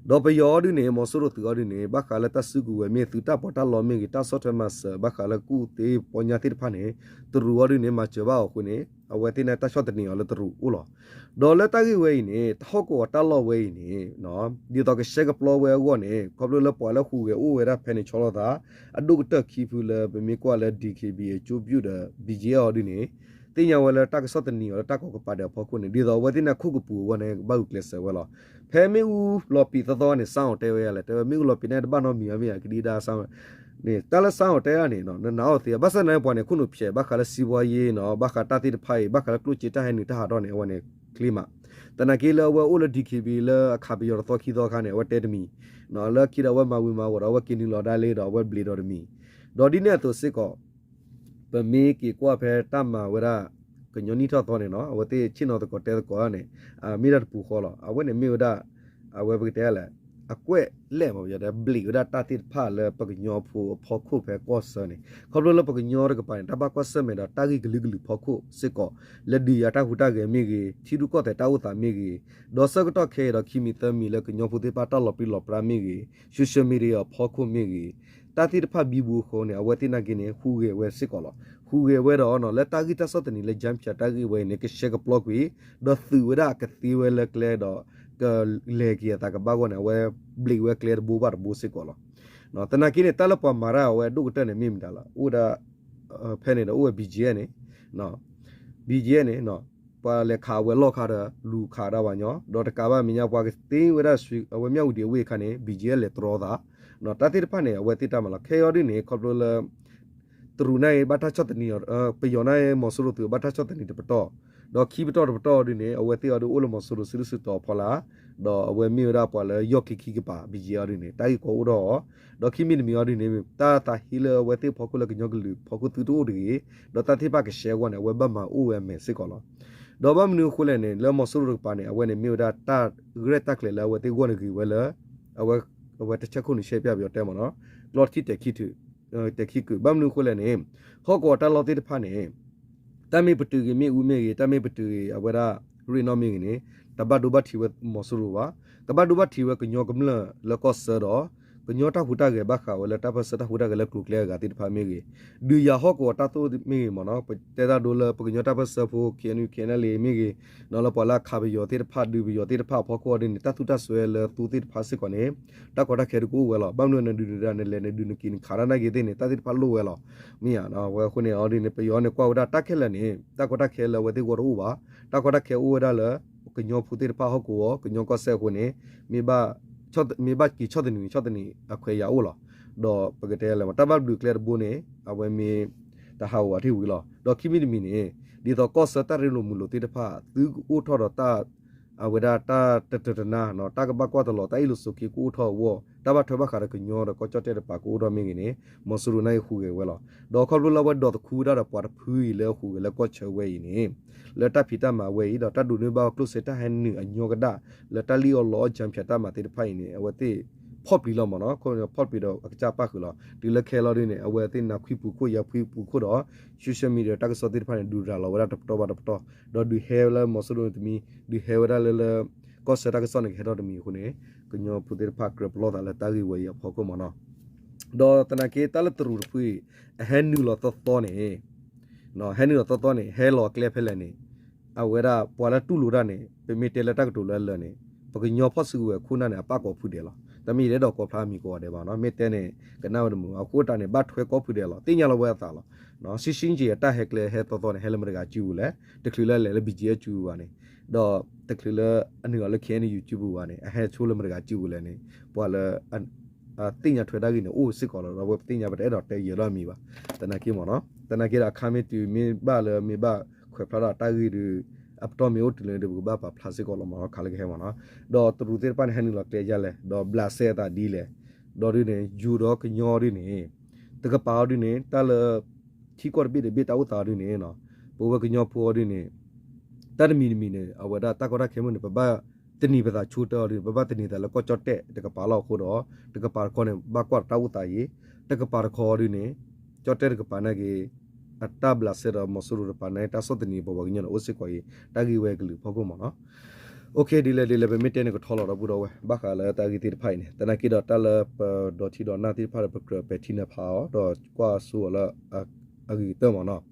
ဒီးပယီၤအီၤဒုန့ၣ် မီၤစိရိၤသုးအီၤဒုန့ၣ် ဘၣ်ဃးလၢတၢ်စုကဝဲၤမ့ၢ်ဂ့ၤ, သုးတၢ်ပီးတၢ်လီမ့ၢ်ဂ့ၤ, တၢ်ဆီၣ်ထွဲမၤစၢၤ ဘၣ်ဃးလၢကူၣ်သ့ပီညါသ့ၣ်တဖၣ်န့ၣ် တရူးအီၤဒုန့ၣ် မၤစၢၤဘၣ်အီၤအဃိန့ၣ် အဝဲသ့ၣ်န့ၣ်တၢ်ဆီၣ်သနံးအီၤလၢတရူးအိၣ်လီၤ. ဒီးလၢတၢ်ဂ့ၢ်ဝဲအံၤန့ၣ် တၢ်ဟီၣ်ကဝီၤတၢ်လီၢ်ဝဲအံၤန့ၣ် ဒ်သိးကရှဲကပျီဝဲအဂီၢ်န့ၣ် ခီဖျိလၢပှၤလၢဟူးဂဲၤအိၣ်ဝဲဒၣ်ဖဲန့ၣ်ဆီလီၤသး အဒိၣ်ကတၢၢ်ခံဖုလၢပမ့ၢ်ကွၢ်လၢ ဒံၣ်ခ့ဘံၣ်အ့ၣ် ကၠိပျူၣ်ဒီး ဘံၣ်ကၠ့အၣ်အီၤဒုန့ၣ် သ့ၣ်ညါဝဲလၢတၢ်ကဆီၣ်သနံးအီၤလၢတၢ်ကီကပၤဒီးအဖီခိၣ်န့ၣ် ဒ်သိးအဝဲသ့ၣ်န့ၣ်ခိၣ်ကပူၤအဂီၢ်န့ၣ် ဘၣ်ဂုာ်ကျဲးစၢးဝဲလီၤ. ဖဲမ့ၣ်အူလီၤပံာ်သီသီန့ၣ် စၢအီၣ်တဲဝဲယၤလဲၣ်, တဲဝဲမ့ၣ်အူလီၤပံာ်န့ၣ် တဘၣ်နီတမံၤဘၣ်မ့ၢ်ဧါ, ကဒံဒါစၢအီၣ်န့ၣ် တၢ်လၢစၢအီၣ်တဲဒၣ်န့ၣ် နနာ်အီၤသ့ ဘၣ်ဆၣ်သနာ်က့ပှၤန့ၣ် ခိၣ်နူာ်ဖျဲး ဘၣ်ဃးလၢစံးဘှါယ့နီၤ, ဘၣ်ဃးတၢ်သ့ၣ်တဖၣ်အံၤ ဘၣ်ဃးလၢကျိၣ်စ့တၢ်ဟဲနုာ်တၢ်ဟးထီၣ်န့ၣ် အဝဲန့ၣ် ချ့မး. သနာ်က့လၢအဝဲအိၣ်လၢ ဒံၣ်ခ့ဘံၣ်အ့ၣ် လၢအခးပယီၤတသီခံသီအခါန့ၣ် အဝဲတဲတမံၤ, လၢခံဒီးအဝဲမၤဝံၤမၤဝီၤဒီး အဝဲက့ၤနုာ်လီၤဒၣ်လံဒီး အဝဲဘျ့းဒီးတမံၤ, ဒီးဒ်န့ၣ်အသိးစ့ၢ်ကီး ပမ့ၢ်က့ၤကွၢ်ဖဲတၢ်မၤဝဲဒၣ် ကညီနံၣ်ထီၣ်သီန့ၣ်နီၤ, အဝဲသ့ၣ်ဆ့ၣ်နီၤသကိးတဲသကိးန့ၣ် မ့ၢ်ဒၣ်တပူၤဃီလီၤ. အဝဲန့ၣ်မ့ၢ်ဝဲဒၣ် အဝဲပကတဲလဲၣ် အကွဲးလဲၣ်မး ပယီၤတဲ ဘျံးဝဲဒၣ်တၢ်သ့ၣ်တဖၣ်လၢပကညီဖိအဖီခိၣ်ဖဲကီၢ်ဆၢန့ၣ် ခီဖျိလၢပကညီတကပၤန့ၣ် တၢ်ဘၣ်ကွၢ်ဆၢၣ်မဲာ်ဒီးတၢ်ဂ့ၢ်ကလုာ်ကလုာ်ဖီခိၣ်စ့ၢ်ကီး လၢဒုးယၤတၢ်ဟူးတၢ်ဂဲၤမ့ၢ်ဂ့ၤ, ထံရူၢ်ကီၢ်သဲးတၢ်အိၣ်သးမ့ၢ်ဂ့ၤ, ဒီးဆၢကတီၢ်ခဲအံၤဒီးခံမံၤသၢမံၤလၢကညီဖိသ့ၣ်တဖၣ်တၢ်လီၤပြံလီၤပြါမ့ၢ်ဂ့ၤ, social media အဖီခိၣ်မ့ၢ်ဂ့ၤ, တၢ်သ့ၣ်တဖၣ်ဘံဘူအဃိန့ၣ် အဝဲသ့ၣ်နာ်က့န့ၣ် ဟူးဂဲၤဝဲစ့ၢ်ကီးလီၤ. ဟူးဂဲၤဝဲဒီး လၢတၢ်ဂ့ၢ်တၢ်ဆီၣ်သနံးလၢ ကၠၢဖၠး တၢ်ဂ့ၢ်ဝဲအံၤန့ၣ် ကရှဲကပျီကွံာ် ဒီးသုးဝဲဒၣ်အကသ့ဝဲလၢကျဲဒီး ကလဲၤက့ၤအသးကဘၣ်ဂီၢ်န့ၣ် အဝဲဘျံးဝဲကျဲတဘိဘၣ်တဘိစ့ၢ်ကီးလီၤ. သနာ်က့န့ၣ် တၢ်လၢပှၤမၤတၢ်အဝဲဒိၣ်ကတၢၢ်န့ၣ် မ့ၢ်မတၤလီၤ. အိၣ်ဝဲဒၣ် ဖဲန့ၣ်ဒီးအိၣ်ဝဲ ဘီကၠံၣ်အဲၣ် န့ၣ် ဘီကၠံၣ်အဲၣ် န့ၣ် ပှၤလဲၤခးအဝဲလီၢ်ခါဒီး လူၤခးဒၣ်ပှၤညီ ဒီးတကးဘၣ်မဲာ်ညါ ပှၤကသ့ဝဲဒၣ် အဝဲမၠၣ်ဝတံၤအဝ့ၢ်အခါန့ၣ် ဘီကၠံၣ်အဲၣ် လဲၤတြီသး တၢ်သ့ၣ်တဖၣ်န့ၣ် အဝဲသ့ၣ်တၢ်မၤလီၤ. ခဲအံၤဒ်န့ၣ် ခီဖျိလၢ တရူးန့ၣ်အံၤ ဘၣ်တၢ်ဆီၣ်သနံးအီၤ, ပယီၤန့ၣ်အံၤ မီၤစိရိၤသုးဘၣ်တၢ်ဆီၣ်သနံးတပတီၢ်, ဒီးခံပတီၢ်တပတီၢ်အီၤဒ်န့ၣ် အဝဲသ့ၣ်အီၤဒ်အိၣ်လၢမီၤစိရိၤစုဒုၣ်စုတီၤအဖီလာ်, ဒီးအဝဲမ့ၢ်ဝဲဒၣ်ပှၤလၢယီၢ်ခံခံကပၤ ဘီကၠံၣ်အဲၣ် အီၤဒ်န့ၣ် တၢ်ဂ့ၢ်ကီအိၣ်ထီၣ်အီၤ, ဒီးခံမံၤတမံၤအီၤဒ်န့ၣ် တၢ်သးဟ့လၢအဝဲသ့ၣ်အဖီခိၣ်လၢကညီကလုာ်ဖီခိၣ်သုတအိၣ်တဂ့ၤ, ဒီးတၢ်သ့ၣ်တဖၣ်ကရှဲအဂီၢ်န့ၣ် အဝဲဘၣ်မၤအိၣ်ဝဲအမဲာ်စ့ၢ်ကီးလီၤ. ဒီးဘၣ်မနုၤအဃိလဲၣ်န့ၣ် လၢမီၤစိရိၤတကပၤန့ၣ် အဝဲန့ၣ်မ့ၢ်ဝဲဒၣ်တၢ်ရဲၣ်တၢ်ကျဲၤလၢအဝဲသ့ၣ်ဂီၢ်န့ၣ်ဂ့ၤဝဲလၢ အဝဲတဆဲခိၣ်နုာ်ဆဲပၠး ပယီၤတဲမ့ၢ်နီၤ, ကျီတခံတဲာ်ခံထုး တဲာ်ခံကုာ် ဘၣ်မနုၤအဃိလဲၣ်န့ၣ် ဟီၣ်ကဝီၤတၢ်လီၢ်သ့ၣ်တဖၣ်န့ၣ် တၢ်မ့ၢ်ပတုာ်ဂ့ၤ မ့ၣ်အူမ့ၢ်ဂ့ၤ တၢ်မ့ၢ်ပတုာ်ဂ့ၤ အဝဲဒၣ်ရ့ၣ်နီၣ်မ့ၢ်ဂ့ၤန့ၣ် တဘၣ်ဒိဘၣ်ထံးဝဲမီၤစိရိၤဘၣ်, ကဘၣ်ဒိဘၣ်ထံးဝဲကညီကမျၢၢ်လၢကီၢ်ဆၢဒီး ကညီတၢ်ဟူးတၢ်ဂဲၤဘၣ်ဃးဝဲလၢတၢ်ပၢၢ်ဆၢတၢ်ဟူးတၢ်ဂဲၤလၢကျိၤကျဲအဂၤသ့ၣ်တဖၣ်မ့ၢ်ဂ့ၤ, ဒုးယၤဟီၣ်ကဝီၤတၢ်သိၣ်မ့ၢ်ဂ့ၤမ့ၢ်နီၤ, ပတဲတၢ်ဒိလၢပကညီတၢ်ပၢၢ်ဆၢဖိ ခ့ၣ်အဲၣ်ယူၣ် ခ့ၣ်အဲၣ်ယူၣ်လ့ မ့ၢ်ဂ့ၤ, ဒီးလၢပှၤလၢအခးပယီၤသ့ၣ်တဖၣ် ဒုးပယီၤသ့ၣ်တဖၣ်အဖီခိၣ်အီၤဒ်န့ၣ် တၢ်သူတၢ်စွဲလၢသိသ့ၣ်တဖၣ်စ့ၢ်ကီးန့ၣ် တၢ်ကီတၢ်ခဲတကအိၣ်ဝဲလီၤ. ဘၣ်မနုၤနဒုးနဒါနလဲၤနဒုးနက့ၤနခးတၢ်နာ်က့ၤသ့ၣ်န့ၣ် တၢ်သ့ၣ်တဖၣ်လိၣ်ဝဲလီၤ. မ့ၢ်ဧါ, အဝဲအဃိန့ၣ်အီၤဒ်န့ၣ် ပယီၤန့ၣ်ကွၢ်ဝဲဒၣ်တၢ်ခဲလၢာ်န့ၣ် တၢ်ကီတၢ်ခဲလၢအဝဲသ့ၣ်ဂီၢ်တအိၣ်ဘၣ်, တၢ်ကီတၢ်ခဲအိၣ်ဝဲဒၣ်လၢ ကညီဖိသ့ၣ်တဖၣ်ဟီၣ်ကဝီၤ ကညီကီၢ်စဲၣ်အဃိန့ၣ် မ့ၢ်ဘၣ်က့ၤဆီၣ်သနံးန့ၣ် ဆီၣ်သနံးအခွဲးယာ်အိၣ်လီၤ. ဒီးပကတဲလဲၣ် တၢ်ဘၣ်ဘျုးကျဲတဘိန့ၣ် အဝဲမ့ၢ်တဟးဂီၤအထံၣ်ဝံၤလီၤ. ဒီးခံမံၤတမံၤန့ၣ် ဒ်သိးကီၢ်ဆၢတၢ်ရ့လိာ်မုာ်လိာ်သ့ၣ်တဖၣ် သုကအိၣ်ထီၣ်ဒီးတၢ် အဝဲဒၣ်တၢ်တတတနါ တၢ်ကဘၣ်ကွၢ်တလီၤ တၢ်အ့ၣ်လိာ်ဆိးက့ကအိၣ်ထီၣ်အဂီၢ် တၢ်ဘၣ်ထွဲဘၣ်ဃးဒီးကညီဒီးကီၢ်ကၠီၣ်တဲၣ်တပၤကအိၣ်ထီၣ်မ့ၢ်ဂ့ၤန့ၣ် မီၤစိရိၤန့ၣ်အံၤဟူးဂဲၤဝဲလီၤ. ဒီးခီဖျိလၢအဝဲဒိးသခူဝဲဒၣ်ဒီးပှၤတဖုအံၤလၢအဟူးဂဲၤလၢကီၢ်ဆၢဝဲအံၤန့ၣ် လၢတၢ်ဖံးတၢ်မၤဝဲအံၤ ဒီးတၢ်ဒိးန့ၢ်ဘၣ်ကျိၣ်စ့တၢ်ဟဲနုာ်အညီကဒၣ် လၢတၢ်လံၣ်အီၣ်လီအီၣ် ကၠၢဖၠးတၢ်မၤသ့ၣ်တဖၣ်အံၤန့ၣ် အဝဲသ့ၣ်ဖီၣ်ပျံၤလီၤမ့ၢ်နီၤ, ခိၣ်ဖီၣ်ပျံၤဒီးအကစၢ်ပၣ်ဃုာ်လီၤ. တုၤလၢခဲလီၤဒ်န့ၣ် အဝဲသ့ၣ်နၢ်ခွံပူၤခိၣ်ယၢ်ခွံပူၤခိၣ်ဒီး social media တၢ်ကစီၣ်သ့ၣ်တဖၣ်န့ၣ် ဒုးရၤလီၤဝဲဒၣ်တပတီၢ်ဘၣ်တပတီၢ် ဒီးဒုးဟဲလၢမီၤစိရိၤန့ၣ်တမံၤ ဒုးဟဲဝဲဒၣ်လၢလၢ ကီၢ်ဆၢတၢ်ကစီၣ်န့ၣ်ကဟဲထီၣ်တမံၤအဃိန့ၣ် ကညီဖိသ့ၣ်တဖၣ်ကြၢးပလီၢ်သးလၢတၢ်ဂ့ၢ်ဝဲအံၤအဖီခိၣ်မ့ၢ်နီၤ. ဒီးသနာ်က့တၢ်လၢတရူးတဖုအံၤ အဟဲနုာ်လီၤသီသီန့ၣ် ဟဲနုာ်လီၤသီသီန့ၣ် ဟဲလီၤအကျဲဖဲလဲၣ်န့ၣ် အဝဲဒၣ်ပှၤလၢတူၢ်လိာ်တၢ်န့ၣ် ပမ့ၢ်တဲလၢတၢ်ကတိၤလၢအလၢာ်န့ၣ် ပကညီဖီၣ်စုကဝဲၤခိၣ်နၢ်န့ၣ် အပၣ်ကိးဖုဒဲးလီၤ. တမ့ၢ်ယတဲဒီးကိးဖျါမံၤကိးဂၤဒဲးဘၣ်နီၤ, မ့ၢ်တဲန့ၣ် ကနၣ်ဝဲတမုာ် အဃိတၢ်န့ၣ် ဘၣ်ထွဲကိးဖုဒဲးလီၤ. သ့ၣ်ညါလီၤဝဲအသးလီၤ. ရှင်းရှင်း အတၢ်ဟဲကျဲဟဲသီသီန့ၣ် ဟဲလၢမတၤတဂၤစုပူၤလဲၣ်, တချုးလၢလဲၤလၢ ဘီကၠံၣ်အဲၣ် စုပူၤဘၣ်န့ၣ်, ဒီးတချုးလၢအနုာ်လီၤလၢ ခ့ၣ်အဲၣ်ယူၣ် စုပူၤဘၣ်န့ၣ် အဟဲဆိလၢမတၤတဂၤစုပူၤလဲၣ်န့ၣ် ပှၤလၢ သ့ၣ်ညါထွဲတၢ်ဂ့ၢ်န့ၣ် အိၣ်စ့ၢ်ကီးလီၤ. ဒီးဝဲပသ့ၣ်ညါ ပတအဲၣ်ဒိးတဲယဲၢ်လီၤမံၤဘၣ်. သနာ်က့မ့ၢ်နီၤ, သနာ်က့ဒီးအခါမ့ၢ်တုၤမ့ၢ်ဘၣ်လၢမ့ၢ်ဘၣ်ခွဲးဖျါထီၣ်တၢ်ဂ့ၢ်ဒီး အပတီၢ်မ့ၢ်အိၣ်တုၤလၢဒီး ပကဘၣ်ပာ်ဖျါစ့ၢ်ကီးလီၤမ့ၢ်နီၤ, ခးလၢကဟဲမ့ၢ်နီၤ. ဒီးတရူးသ့ၣ်တဖၣ်န့ၣ် ဟဲနုာ်လီၤကျဲယါလဲၣ် ဒီးဘျးစဲအသးဒ်လဲၣ်, ဒီးဒ်န့ၣ် ယိၤဒီးကညီဒ်န့ၣ် တကပၤအီၤဒ်န့ၣ် တၢ်လၢ ထံကီၢ်တဘ့ၣ်တဘ့ၣ်တၢ်အိၣ်သးအီၤဒ်န့ၣ် ပဝဲကညီဖိအီၤဒ်န့ၣ် တၢ်တမံၤတမံၤန့ၣ် အဝဲဒၣ်တၢ်ကီတၢ်ခဲမုၢ်န့ၣ် ပဘၣ်သန့ၤပသးဆိတၢ်အီၤဒ်န့ၣ် ပဘၣ်သန့ၤသးလၢကီၢ်ကၠီၣ်တဲၣ်တကပၤလီၤအဃိဒီး တကပၤတခီန့ၣ် ဘၣ်ကွၢ်တၢ်အိၣ်သးအံၤ, တကပၤတခီအီၤဒ်န့ၣ် ကၠီၣ်တဲၣ်တကပၤနာ်က့ အတၢ်ဘျးစဲဒီးမီၤစိရိၤတကပၤန့ၣ် တၢ်ဆီၣ်သနံးပဝဲကညီန့ၣ် အိၣ်စ့ၢ်ကီးအံၤ တၢ်ဂ့ၢ်ဝဲကလုာ်ဖီခိၣ်မ့ၢ်နီၤ. အိၣ်ခ့ ဒ်လဲၣ်ဒ်လဲၣ် ပမ့ၢ်တဲန့ၣ်ကထီလီၤဒီပုၢ်ဒီဝဲၢ် ဘၣ်ဃးလၢတၢ်ဂ့ၢ်သ့ၣ်တဖၣ်အံၤန့ၣ် သနာ်က့ဒီးတၢ်လၢပဒီထံဒီးနၢ်သ့ၣ်တဖၣ်ဒီး ပကြၢးပဲာ်ထံနီၤဖးအီၤ ဒီးကွၢ်စိအီၤလၢ အဂ့ၤကတၢၢ်မ့ၢ်နီၤ.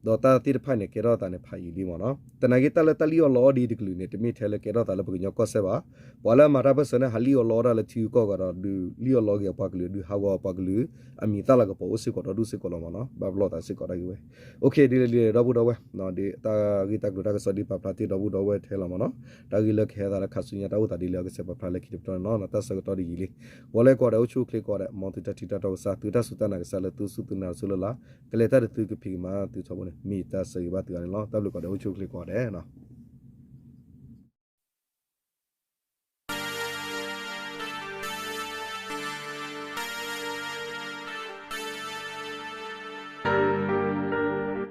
ဒီးတၢ်သ့ၣ်တဖၣ်န့ၣ် ကဲထီၣ်သးန့ၣ် ဖးယံာ်လံမ့ၢ်နီၤ. သနာ်က့တၢ်လၢတၢ်လံၣ်အီၣ်လီအီၣ်ဒ်တကလုာ်န့ၣ် တမ့ၢ်ထဲလၢကဲထီၣ်သးလၢပကညီကီၢ်စဲၣ်ဘၣ်. ပှၤလၢအမၤတၢ်ပၢၢ်ဆၢန့ၣ် ဟးလံၣ်အီၣ်လီအီၣ်ဒၣ်လၢထံဂုၤကီၢ်ဂၤဒီး ဒုးလံၣ်အီၣ်လီအီၣ်က့ၤအပှၤကလုာ် ဒုးဟးဂီၤအပှၤကလုာ် အမံၤသၣ်လၤကပီၤအိၣ်စ့ၢ်ကီးဒီဒူၣ်စ့ၢ်ကီးလီၤမ့ၢ်နီၤ. ဘၣ်ပလီၢ်သးစ့ၢ်ကီးတၢ်ဂ့ၢ်ဝဲ အိၣ်ခ့ ဒ်လဲၣ်ဒ်လဲၣ် ဒီပုၢ်ဒီဝဲၢ် တၢ်ဂ့ၢ်တၢ်ကျိၤတၢ်ကစီၣ်ဒ်ပာ်ဖျါတ့ၢ်ဒီပုၢ်ဒီဝဲၢ်ထဲလီၤမ့ၢ်နီၤ. တၢ်ဂ့ၢ်လၢကဟဲသးလၢခါဆူညါတၢ်အိၣ်သးဒ်လဲၣ် အကစဲးပာ်ဖျါလၢခံတပတီၢ်န့ၣ်လီၤ. တၢ်ဆၢကတီၢ်ဒ်အံၤလံ. ပှၤလၢကိးဂၤဒဲး အိၣ်ဆူၣ်အိၣ်ချ့ကိးဂၤဒဲး မ်သုတၢ်ထံၣ်တၢ်တီကစၢ် သုတၢ်စူၢ်တၢ်နာ်ကစၢ်လၢသုစူၢ်သုနာ်တစိၢ်လၢ်လၢ် ကလဲၤတၢ်တသုကဖံးကမၤသုထီဘိန့ၣ် မ့ၢ်တၢ်ဆၢဂ့ၤဘၣ်သုဂၤန့ၣ်လီၤ. တၢ်ဘျုးကိးဂၤဒဲး အိၣ်ဆူၣ်အိၣ်ချ့ကိးဂၤဒဲး